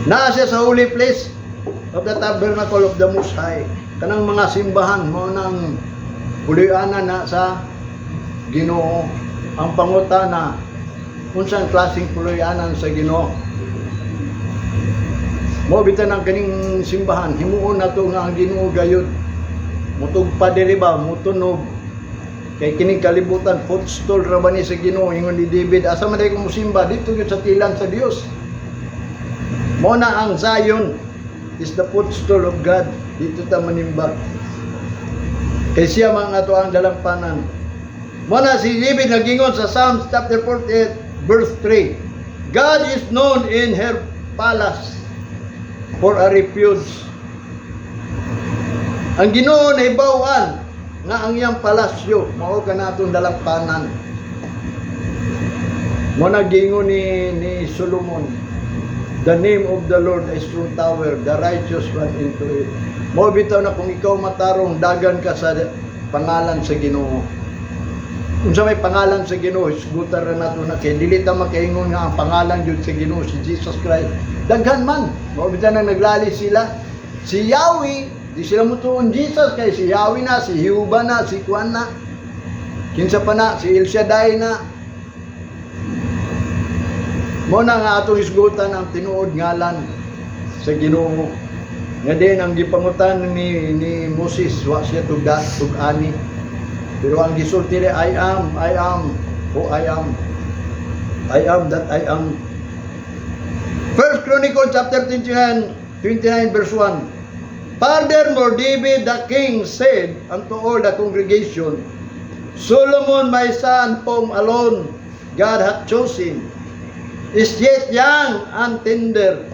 Naa siya sa holy place of the tabernacle of the Most High. Kanang mga simbahan mo nang puloy-anan na sa Ginoo. Ang pangutana, unsang klaseng puloy-anan sa Ginoo? Mo bitan ang kaning simbahan, himuon nato nga ang Ginoo gayud mutugpa diri ba, mutunog. Kay kining kalibutan footstool ra ba ni sa Ginoo, ingon ni David, asa man ko musimba dito gyud sa tilan sa Dios. Mo na ang Zion is the footstool of God. Dito ta manimba. Kay siya man ato ang dalampanan. Mo na si David nagingon sa Psalms chapter 48 verse 3. God is known in her palace for a refuge. Ang Ginoo nahibaw-an nga ang iyang palasyo mao kana atong dalampanan. Mo na gingon ni Solomon, "The name of the Lord is strong tower, the righteous run into it." Mo bitaw na kung ikaw matarong, dagan ka sa pangalan sa Ginoo. Unsa may pangalan sa Ginoo, hisgutan ra nato na kay dili ta makaingon nga ang pangalan gyud sa Ginoo si Jesus Christ. Daghan man, mao bitaw na naglali sila. Si Yahweh, di sila mutuon Jesus kay si Yahweh na, si Jehovah na, si Kuan na. Kinsa pa na, si El Shaddai na. Mo na nga atong hisgutan ang tinuod ngalan sa Ginoo. Nga din ang gipangutan ni Moses, wa siya tugda tug-ani. Pero ang gisulti niya, "I am, I am, who I am. I am that I am." First Chronicle chapter 29, 29 verse 1. Furthermore, David the king said unto all the congregation, "Solomon my son, whom alone God hath chosen, is yet young and tender,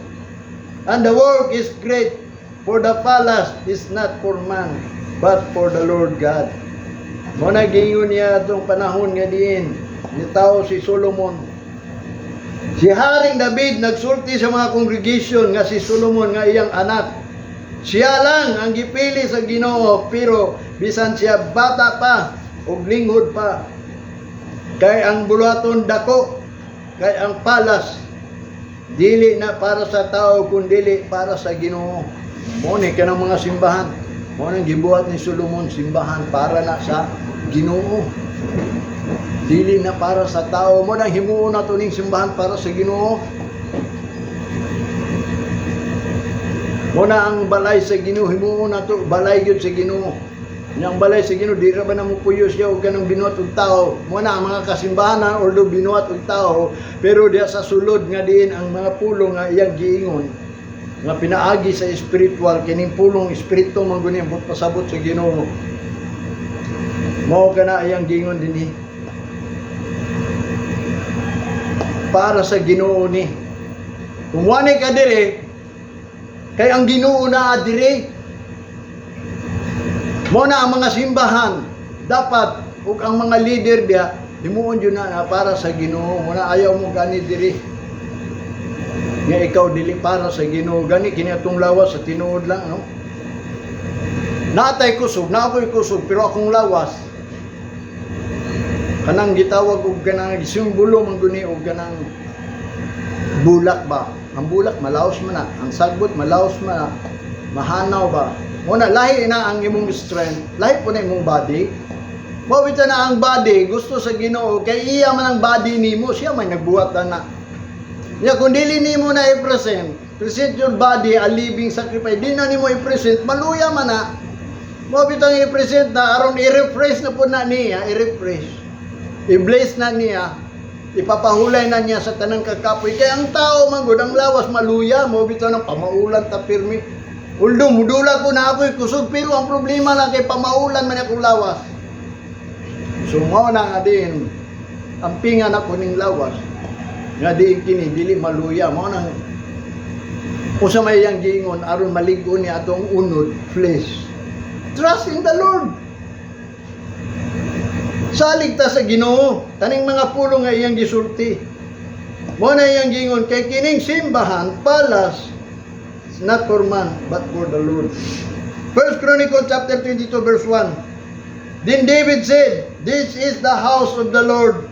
and the work is great, for the palace is not for man, but for the Lord God." Mo na giingon niya atong panahon nga diin nitawo si Solomon. Si Haring David nagsulti sa mga congregation nga si Solomon nga iyang anak, siya lang ang gipili sa Ginoo, pero bisan siya bata pa ug linghod pa. Kay ang buluhaton dako, kay ang palace dili na para sa tao kundili para sa Ginoo. Mo ni kanang mga simbahan. Mo nang gibuhat ni Solomon, simbahan para na sa Ginoo. Dili na para sa tao. Mo nang himuon nato ning simbahan para sa Ginoo. Mo na ang balay sa Ginoo, himuon nato balay gyud sa Ginoo. Yang balay sa Ginoo di ra ba na mupuyo siya og kanang binuhat og tao. Mo na ang mga kasimbahan na although binuhat og tao, pero diya sa sulod nga diin ang mga pulong nga iyang giingon nga pinaagi sa spiritual, kining pulong espiritu man guni ang pasabot sa Ginoo. Mao kana iyang giingon dinhi. Para sa Ginoo ni. Kung wani ka dire, kay ang Ginoo na dire. Mo na ang mga simbahan dapat ug ang mga leader diya himuon jud na para sa Ginoo. Mo na ayaw mo gani diri nga ikaw dili para sa Ginoo, gani kini atong lawas sa tinuod lang, no. Natay kusog, na ako'y kusog, pero akong lawas kanang gitawag og kanang simbolo man guni og kanang bulak ba. Ang bulak malaos man na, ang sagbot malaos man na, mahanaw ba. Mo na lahi na ang imong strength, lahi po na imong body. Mo bitaw na ang body gusto sa Ginoo kay iya man ang body nimo, siya may nagbuhat na. Ya kung dili nimo na i-present, present your body a living sacrifice, di na nimo i-present, maluya man na. Mao bitang i-present na aron i-refresh na po na niya, i-refresh. I-bless na niya, ipapahulay na niya sa tanang kakapoy. Kaya ang tao man gud, ang lawas maluya, mao bitaw ng pamaulan ta pirmi. Although mudula ko na ako'y kusog, pero ang problema lang kay pamaulan man akong lawas. So mao na nga din ang pinga na ko ning lawas nga diin kini dili maluya. Mao nang usa may iyang giingon aron malig-on ni atong unod, flesh. Trust in the Lord. Salig ta sa Ginoo, taning mga pulong nga iyang gisulti. Mao na iyang giingon kay kining simbahan, palace, not for man but for the Lord. First Chronicle chapter 22 verse 1. Then David said, "This is the house of the Lord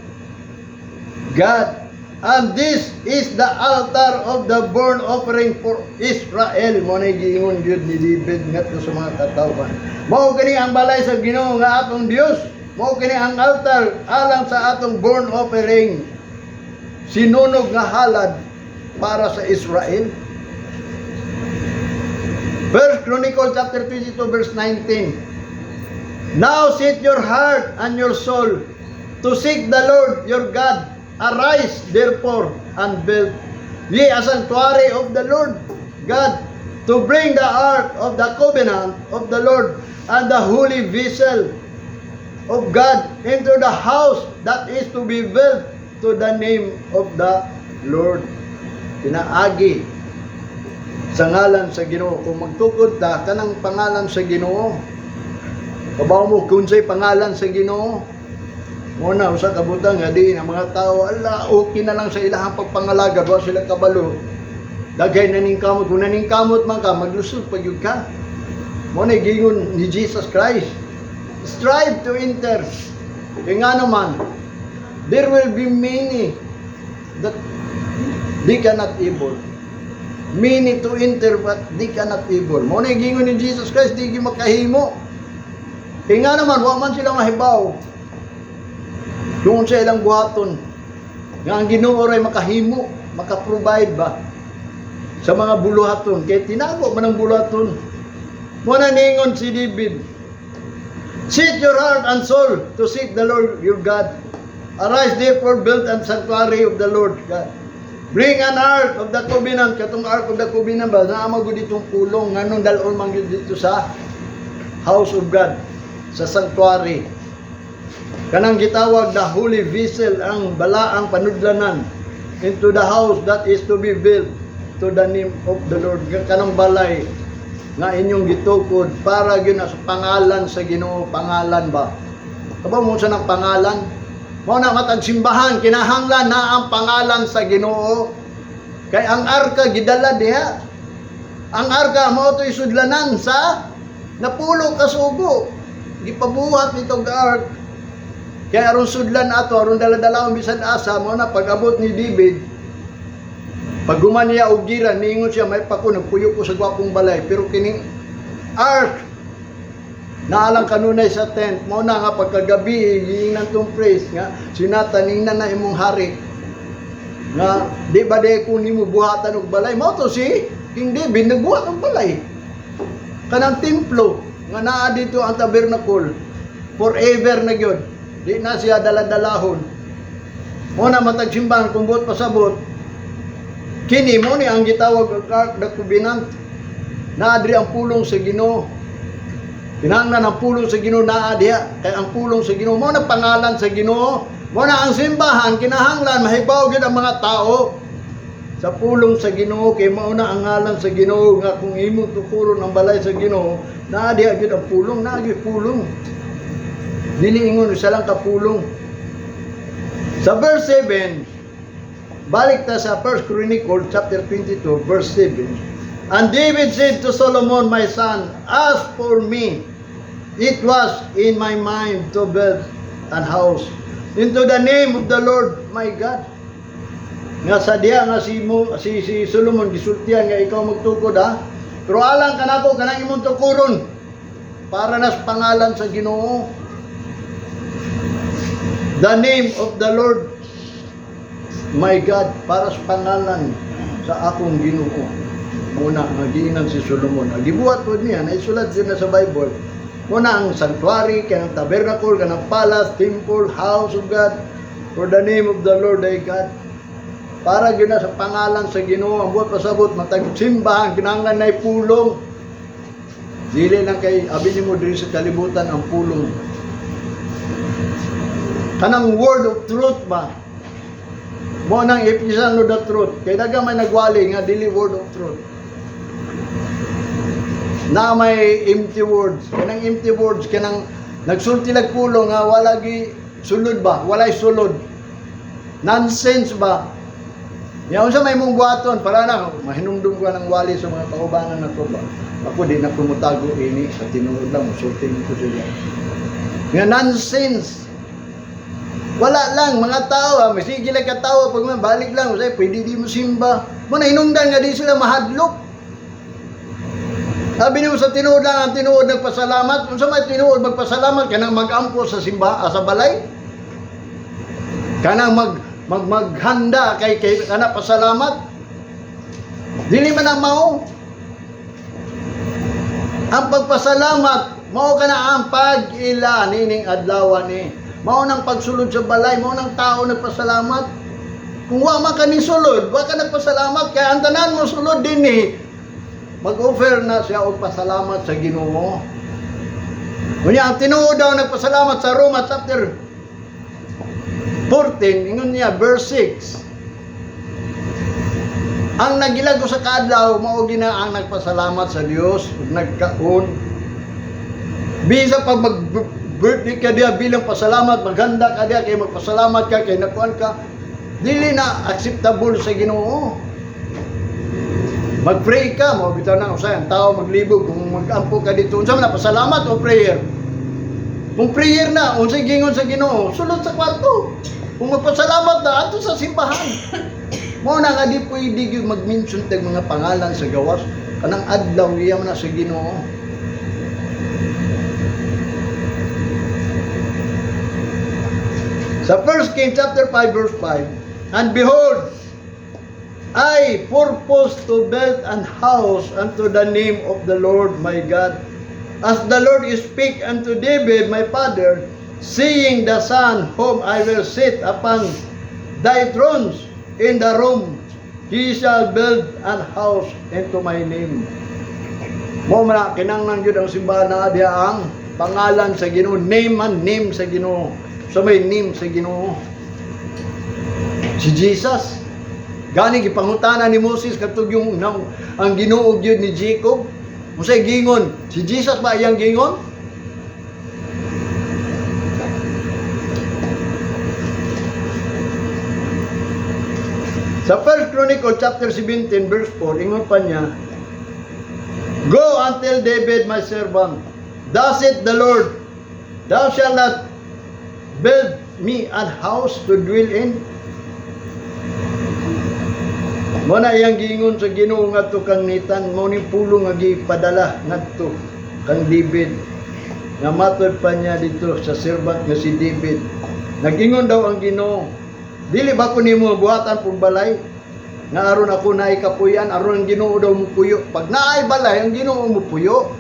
God, and this is the altar of the burnt offering for Israel." Mao na giingon gyud ni David ngadto sa mga katawhan. Mao kini ang balay sa Ginoo nga atong Dios. Mao kini ang altar alang sa atong burnt offering. Sinunog nga halad para sa Israel. First Chronicle chapter 22 verse 19. "Now set your heart and your soul to seek the Lord your God. Arise therefore and build ye a sanctuary of the Lord God to bring the ark of the covenant of the Lord and the holy vessel of God into the house that is to be built to the name of the Lord." Pinaagi sa ngalan sa Ginoo. Kung magtukod ta kanang pangalan sa Ginoo. Kabaw mo kung sa'y pangalan sa Ginoo. Mao na usa ka butang nga di ang mga tao ala okay na lang sa ilahang pagpangalagad, wa sila kabalo. Daghay naningkamot. Kung naningkamot man ka, maglusot pa gyud ka. Mao na giingon ni Jesus Christ. Strive to enter. Kaya nga naman, there will be many that they cannot able. Many to enter but they cannot able. Mao na giingon ni Jesus Christ, di gyud makahimo. Kaya nga naman, wa man sila mahibaw. Kung sa ilang buhaton, nga ang Ginoo ray makahimo, maka-provide ba sa mga buluhaton. Kay tinago man ang buluhaton. Mao na ningon si David, "Set your heart and soul to seek the Lord your God. Arise therefore, build a sanctuary of the Lord God. Bring an ark of the covenant," katong ark of the covenant ba, naa man gud ditong pulong, nganong dal-on man gyud dito sa house of God, sa sanctuary. Kanang gitawag the holy vessel, ang balaang panudlanan, into the house that is to be built to the name of the Lord." Kanang balay nga inyong gitukod para gyud na sa pangalan sa Ginoo, pangalan ba? Kabaw mo sa ng pangalan? Mao na matag simbahan kinahanglan na ang pangalan sa Ginoo. Kay ang arka gidala diha. Ang arka mao to'y sudlanan sa napulo ka sugo. Gipabuhat nitong ark. Kaya aron sudlan ato, aron dala-dala bisan asa, mao na pag-abot ni David, pag human niya og gira, niingon siya, "May pa ko, nagpuyo ko sa gwapong balay." Pero kining ark, naalang kanunay sa tent, mao na nga pagkagabi, giingnan tong priest, nga si Nathan, ingnan na imong hari, nga di ba di ko nimo buhatan og balay? Mao to si King David nagbuhat og balay. Kanang templo, nga naa dito ang tabernacle, forever na gyud. Di na siya dala-dalahon. Mao na matag simbahan kung buot pasabot, kini mo ni ang gitawag og Ark the Covenant. Naa diri ang pulong sa Ginoo. Kinahanglan ang pulong sa Ginoo naa diha. Kay ang pulong sa Ginoo mao na pangalan sa Ginoo. Mao na ang simbahan kinahanglan mahibaw gyud ang mga tao sa pulong sa Ginoo kay mao na ang ngalan sa Ginoo nga kung imong tukuron ang balay sa Ginoo, naa diha gyud ang pulong, naa gyud pulong. Dili ingon isa lang ka pulong. Sa verse 7, balik ta sa 1 Chronicle chapter 22 verse 7. "And David said to Solomon, 'My son, as for me, it was in my mind to build an house into the name of the Lord my God.'" Nga sa diha nga si Solomon gisultihan nga ikaw magtukod ha. Pero alang kanako kanang imong tukuron para nas pangalan sa Ginoo. The name of the Lord. my God, para sa pangalan sa akong Ginoo. Muna nga giingnan si Solomon. Ang gibuhat po niya, naisulat din na sa Bible. Muna ang sanctuary, kanang tabernacle, kanang palace, temple, house of God, for the name of the Lord thy God. Para gyud na sa pangalan sa Ginoo. Ang buhat pasabot, matag simbahan, kinahanglan nay pulong. Dili lang kay abi nimo diri sa kalibutan ang pulong. Kanang word of truth ba? Mo nang ipisan no the truth. Kay daga may nagwali nga dili word of truth. Na may empty words. Kanang empty words, kanang nagsulti lag pulong nga wala gi sulod ba? Walay sulod. Nonsense ba? Ya, unsa may mong buhaton para na mahinumdum ko ng wali sa mga kaubanan nako ba. Ako di na ko motago ini, sa tinuod lang musulti ko sila. Nga nonsense. Wala lang mga tao, ha, may sige lang katawa pag man balik lang, usay pwede di mo simba. Mo na hinungdan nga di sila mahadlok. Sabi niyo sa tinuod lang, ang tinuod nagpasalamat. Unsa may tinuod magpasalamat? Kanang mag-ampo sa simba, sa balay? Kanang mag mag maghanda kay kana pasalamat? Dili man ang mao. Ang pagpasalamat, mao kana ang pag-ila nining adlaw ni. Mao nang pagsulod sa balay, mao nang tao nagpasalamat. Kung wa man ka ni sulod, wa ka nagpasalamat, kay ang tanan mo sulod din ni mag-offer na siya og pasalamat sa Ginoo. Unya ang tinuod daw nagpasalamat sa Roma chapter 14, ingon niya verse 6. Ang nagilago sa kaadlaw mao gina ang nagpasalamat sa Dios ug nagkaon. Bisa pag mag birthday ka diya bilang pasalamat, maghanda ka diya kay magpasalamat ka kay nakuan ka, dili na acceptable sa Ginoo. Mag-pray ka, mo bitaw na usay ang tao maglibog kung mag-ampo ka dito, unsa man na, pasalamat o prayer? Kung prayer na, unsay gingon sa Ginoo, sulod sa kwarto. Kung magpasalamat na, adto sa simbahan. Mao na nga di pwede gyud mag-mention tag mga pangalan sa gawas, kanang adlaw iya man na sa Ginoo. Sa 1 Kings chapter 5 verse 5, "And behold, I purpose to build an house unto the name of the Lord my God, as the Lord speak unto David my father, saying, The son whom I will sit upon thy thrones in the room, he shall build an house unto my name." Mo man na kinahanglan gyud ang simbahan na diha ang pangalan sa Ginoo, name man, name sa Ginoo. Sa may name sa Ginoo. Si Jesus. Gani gipangutana ni Moses katong yung ang Ginoo gyud ni Jacob. Unsay gingon? Si Jesus ba iyang gingon? Sa 1 Chronicle chapter 17 verse 4, ingon pa niya, "Go and tell David my servant, Thus saith the Lord, Thou shalt not build me an house to dwell in." Mo na iyang giingon sa Ginoo ngadto kang Nathan, mo ni pulong nga gipadala ngadto kang David. Nga matod pa niya dito sa servant nga si David. Nag-ingon daw ang Ginoo, "Dili ba ko nimo buhatan pug balay? Nga aron ako naay kapuyan," aron ang Ginoo daw mupuyo. Pag naay balay, ang Ginoo mupuyo.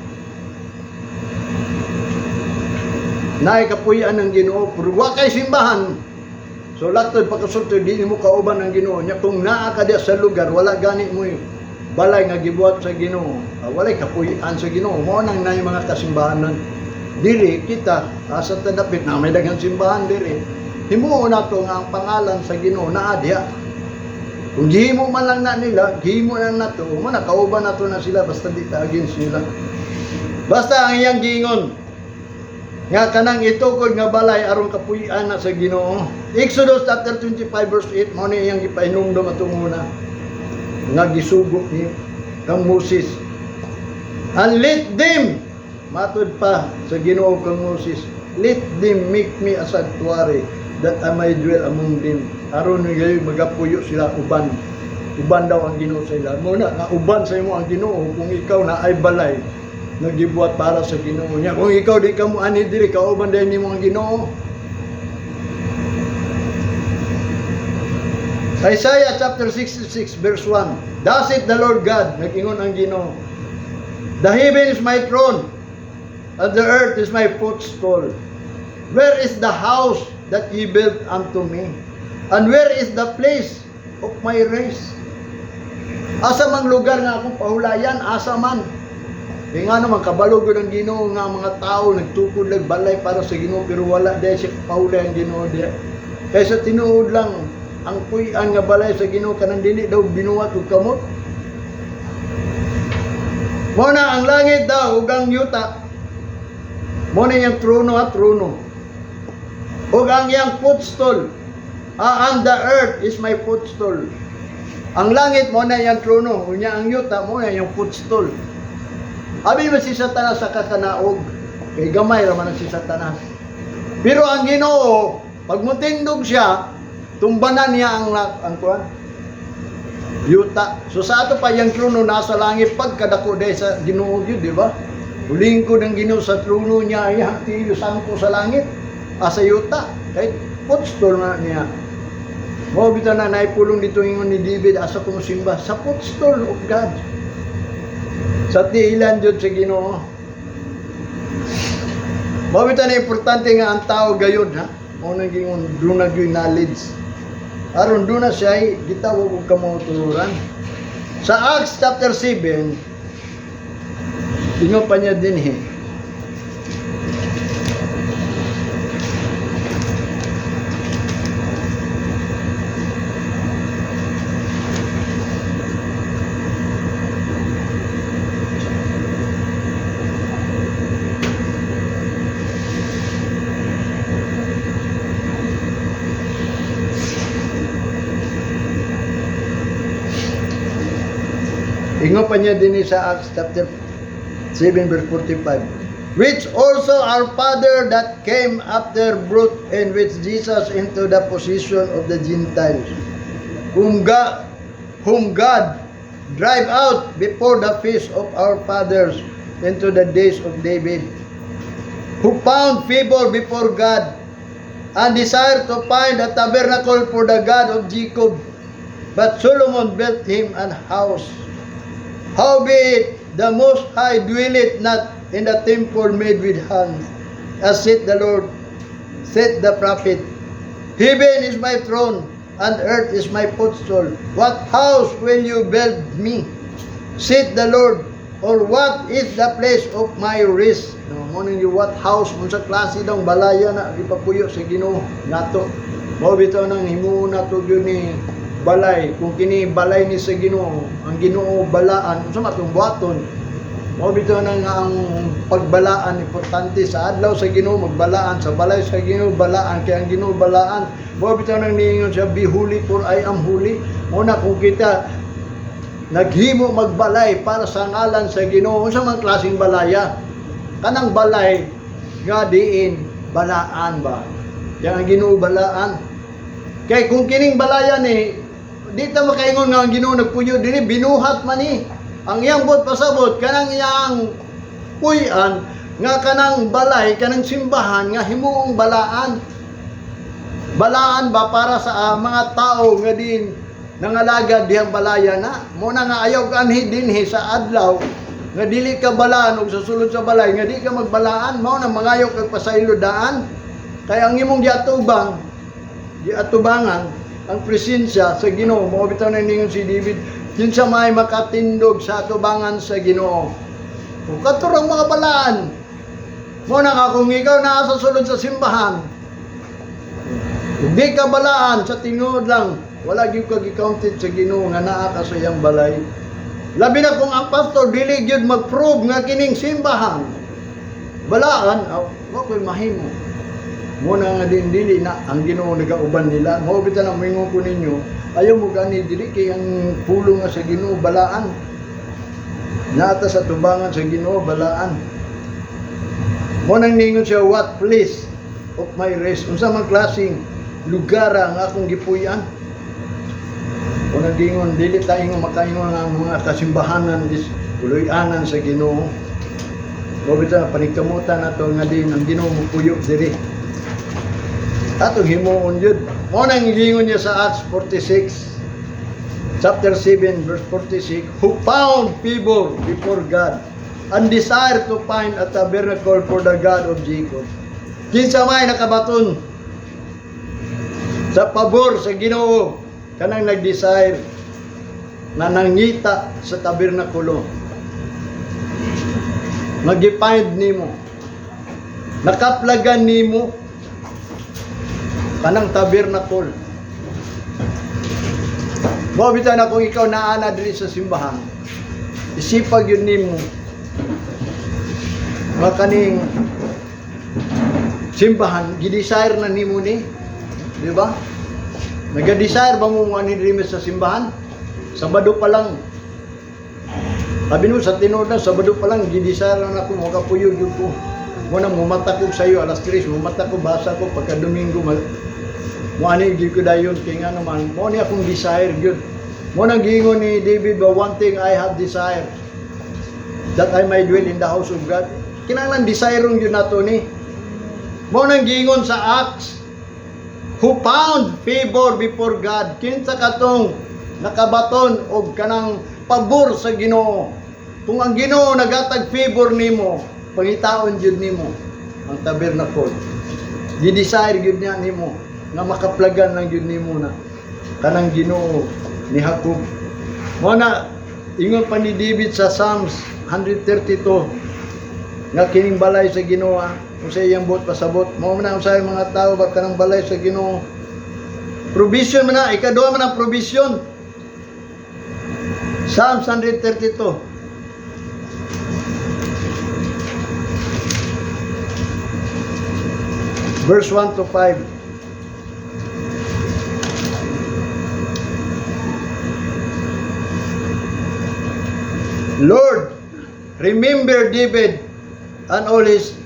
Naay kapuyan ang Ginoo, pero wa kay simbahan. So laktod pagkasulti, di mo kauban ang Ginoo nya. Kung naa ka diya sa lugar, wala gani mo balay nga gibuhat sa Ginoo. Walay kapuy-an sa Ginoo. Mao nang naay mga kasimbahanan. Diri kita asa ta dapit na may daghang simbahan diri. Himuon nato nga ang pangalan sa Ginoo naa diha. Kung gihimo man lang na nila, gihimo lang nato, mo na kauban nato na sila basta di ta against nila. Basta ang iyang giingon nga kanang itukod nga balay aron kapuy-an na sa Ginoo. Exodus chapter 25 verse 8, mo ni iyang gipahinumdom atong una nga gisugo ni kang Moses. "And let them," matod pa sa Ginoo kang Moses, "let them make me a sanctuary that I may dwell among them." Aron gayon magapuyo sila uban. Uban daw ang Ginoo sa ila. Mo na nga uban sa imo ang Ginoo kung ikaw na ay balay nagibuhat para sa Ginoo niya. Kung ikaw di ka mo ani diri, kauban din nimo ang Ginoo. Isaiah chapter 66 verse 1. Thus saith the Lord God, nag-ingon ang Ginoo. The heaven is my throne, and the earth is my footstool. Where is the house that ye built unto me? And where is the place of my rest? Asa mang lugar nga akong pahulayan, asa man? Kaya nga naman, kabalo gud ang Ginoo nga mga tao nagtukod lag balay para sa Ginoo, pero wala diay siya pahulay ang Ginoo diya. Kaya sa tinuod lang, ang puy-an nga balay sa Ginoo kanang dili daw binuhat og kamot. Mao na ang langit daw ug ang yuta. Mao na iyang trono at trono. Ug ang iyang footstool. And the earth is my footstool. Ang langit mao na iyang trono, unya ang yuta mao na iyang footstool. Abi man si Satanas sa kakanaog, kay gamay ra man ang si Satanas. Pero ang Ginoo, pag mutindog siya, tumbanan niya ang kuan, yuta. So sa ato pa iyang trono nasa langit, pagkadako day sa Ginoo gyud, di ba? Ulingkod ang Ginoo sa trono niya, iyang tiyo sangko sa langit, asa yuta. Kay footstool na niya. Mao bitaw na naipulong dito ingon ni David, asa ko mosimba sa footstool of God. Sa tiilan jud sa Ginoo. Mao bitaw na importante nga ang tao gayon, ha. Mao nang gingon duna gyud knowledge. Aron duna siya gitawag og kamauturan. Sa Acts chapter 7, ingon pa niya dinhi. Ingon pa niya din sa Acts chapter 7 verse 45. Which also our father that came after brought in with Jesus into the possession of the Gentiles, whom God drive out before the face of our fathers into the days of David, who found favor before God and desired to find a tabernacle for the God of Jacob. But Solomon built him an house. Howbeit, the Most High dwelleth not in the temple made with hands, as said the Lord, said the prophet, "Heaven is my throne, and earth is my footstool. What house will you build me? Said the Lord, or what is the place of my rest?" No, mao nang yung what house, unsa klase daw balaya na ipapuyo sa Ginoo nato. Mao bitaw nang himuon nato gyud ni balay, kung kini balay ni sa Ginoo, ang Ginoo balaan, unsa man atong buhaton? Mao bitaw nang ang pagbalaan importante sa adlaw sa Ginoo, magbalaan sa balay sa Ginoo, balaan kay ang Ginoo balaan. Mao bitaw nang niingon siya, "Be holy for I am holy." Mao na kung kita naghimo magbalay para sa ngalan sa Ginoo, unsa man klaseng balaya? Kanang balay nga diin balaan ba? Yang ang Ginoo balaan. Kay kung kining balaya ni di ta makaingon nga ang Ginoo nagpuyo dinhi, binuhat man ni. Ang iyang buot pasabot kanang iyang puy-an nga kanang balay, kanang simbahan nga himuong balaan. Balaan ba para sa mga tao nga din nangalagad dihang balaya na. Mo na nga ayaw kanhi dinhi sa adlaw nga dili ka balaan og sa sulod sa balay nga di ka magbalaan, mao na mangayo kag pasaylo daan. Kay ang imong giatubangan ang presensya sa Ginoo. Mao bitaw na ningon si David, kinsa may makatindog sa atubangan sa Ginoo? Kung katurang mga balaan, mo na nga kung ikaw naa sa sulod sa simbahan, hindi ka balaan sa tinuod lang, wala gyud ka gi-counted sa Ginoo nga naa ka sa iyang balay. Labi na kung ang pastor dili gyud mag-prove nga kining simbahan balaan, aw, wa ko'y mahimo. Mo na nga din dili na ang Ginoo nagauban nila. Mao bitaw na moingon ko ninyo, ayaw mo gani dili kay ang pulong nga sa Ginoo balaan. Naata sa tubangan sa Ginoo balaan. Mo nang ningon siya, "What place of my rest?" Unsa man klaseng lugar ang akong gipuy-an? Mo nang gingon dili tayo nga makaingon ang mga kasimbahanan dis puloy-anan sa Ginoo. Mao bitaw panigkamutan nato nga din ang Ginoo mopuyo diri. Atong himuon jud. Mao nang giingon niya sa Acts 46, chapter 7, verse 46, who found favor before God and desire to find a tabernacle for the God of Jacob. Kinsa may nakabaton sa pabor sa Ginoo, kanang nag-desire na nangita sa tabernakulo. Nag-find nimo. Nakaplagan nimo kanang tabernacle. Mao bitaw na kung ikaw naa na diri sa simbahan, isipag yun nimo nga kaning simbahan, gi-desire na nimo ni, di ba? Naga-desire ba mo mo ani diri sa simbahan? Sabado pa lang. Sabi no, sa tinuod na, Sabado pa lang, gi-desire na ako, makapuyo gyud ko. Mo na mumata ko sa iyo, alas 3, mumata ko, basa ko, pagka Domingo, mo ani gyud ko dayon, kay nga naman, mo ni akong desire gyud. Mo nang giingon ni David ba, "One thing I have desire, that I may dwell in the house of God." Kinahanglan desire gyud nato ni. Mo nang giingon sa Acts, who found favor before God. Kinsa katong nakabaton og kanang pabor sa Ginoo? Kung ang Ginoo nagatag favor nimo, pangitaon jud nimo ang tabernacle. Gi-desire gyud niya nimo nga makaplagan lang gyud nimo na kanang Ginoo ni Jacob. Mo na ingon pa ni David sa Psalms 132 nga kining balay sa Ginoo kung sa iyang buot pasabot. Mao man ang usahay mga tao ba kanang balay sa Ginoo. Provision man na, ikaduha man ang provision. Psalms 132. Verse 1 to 5. Lord, remember David and all his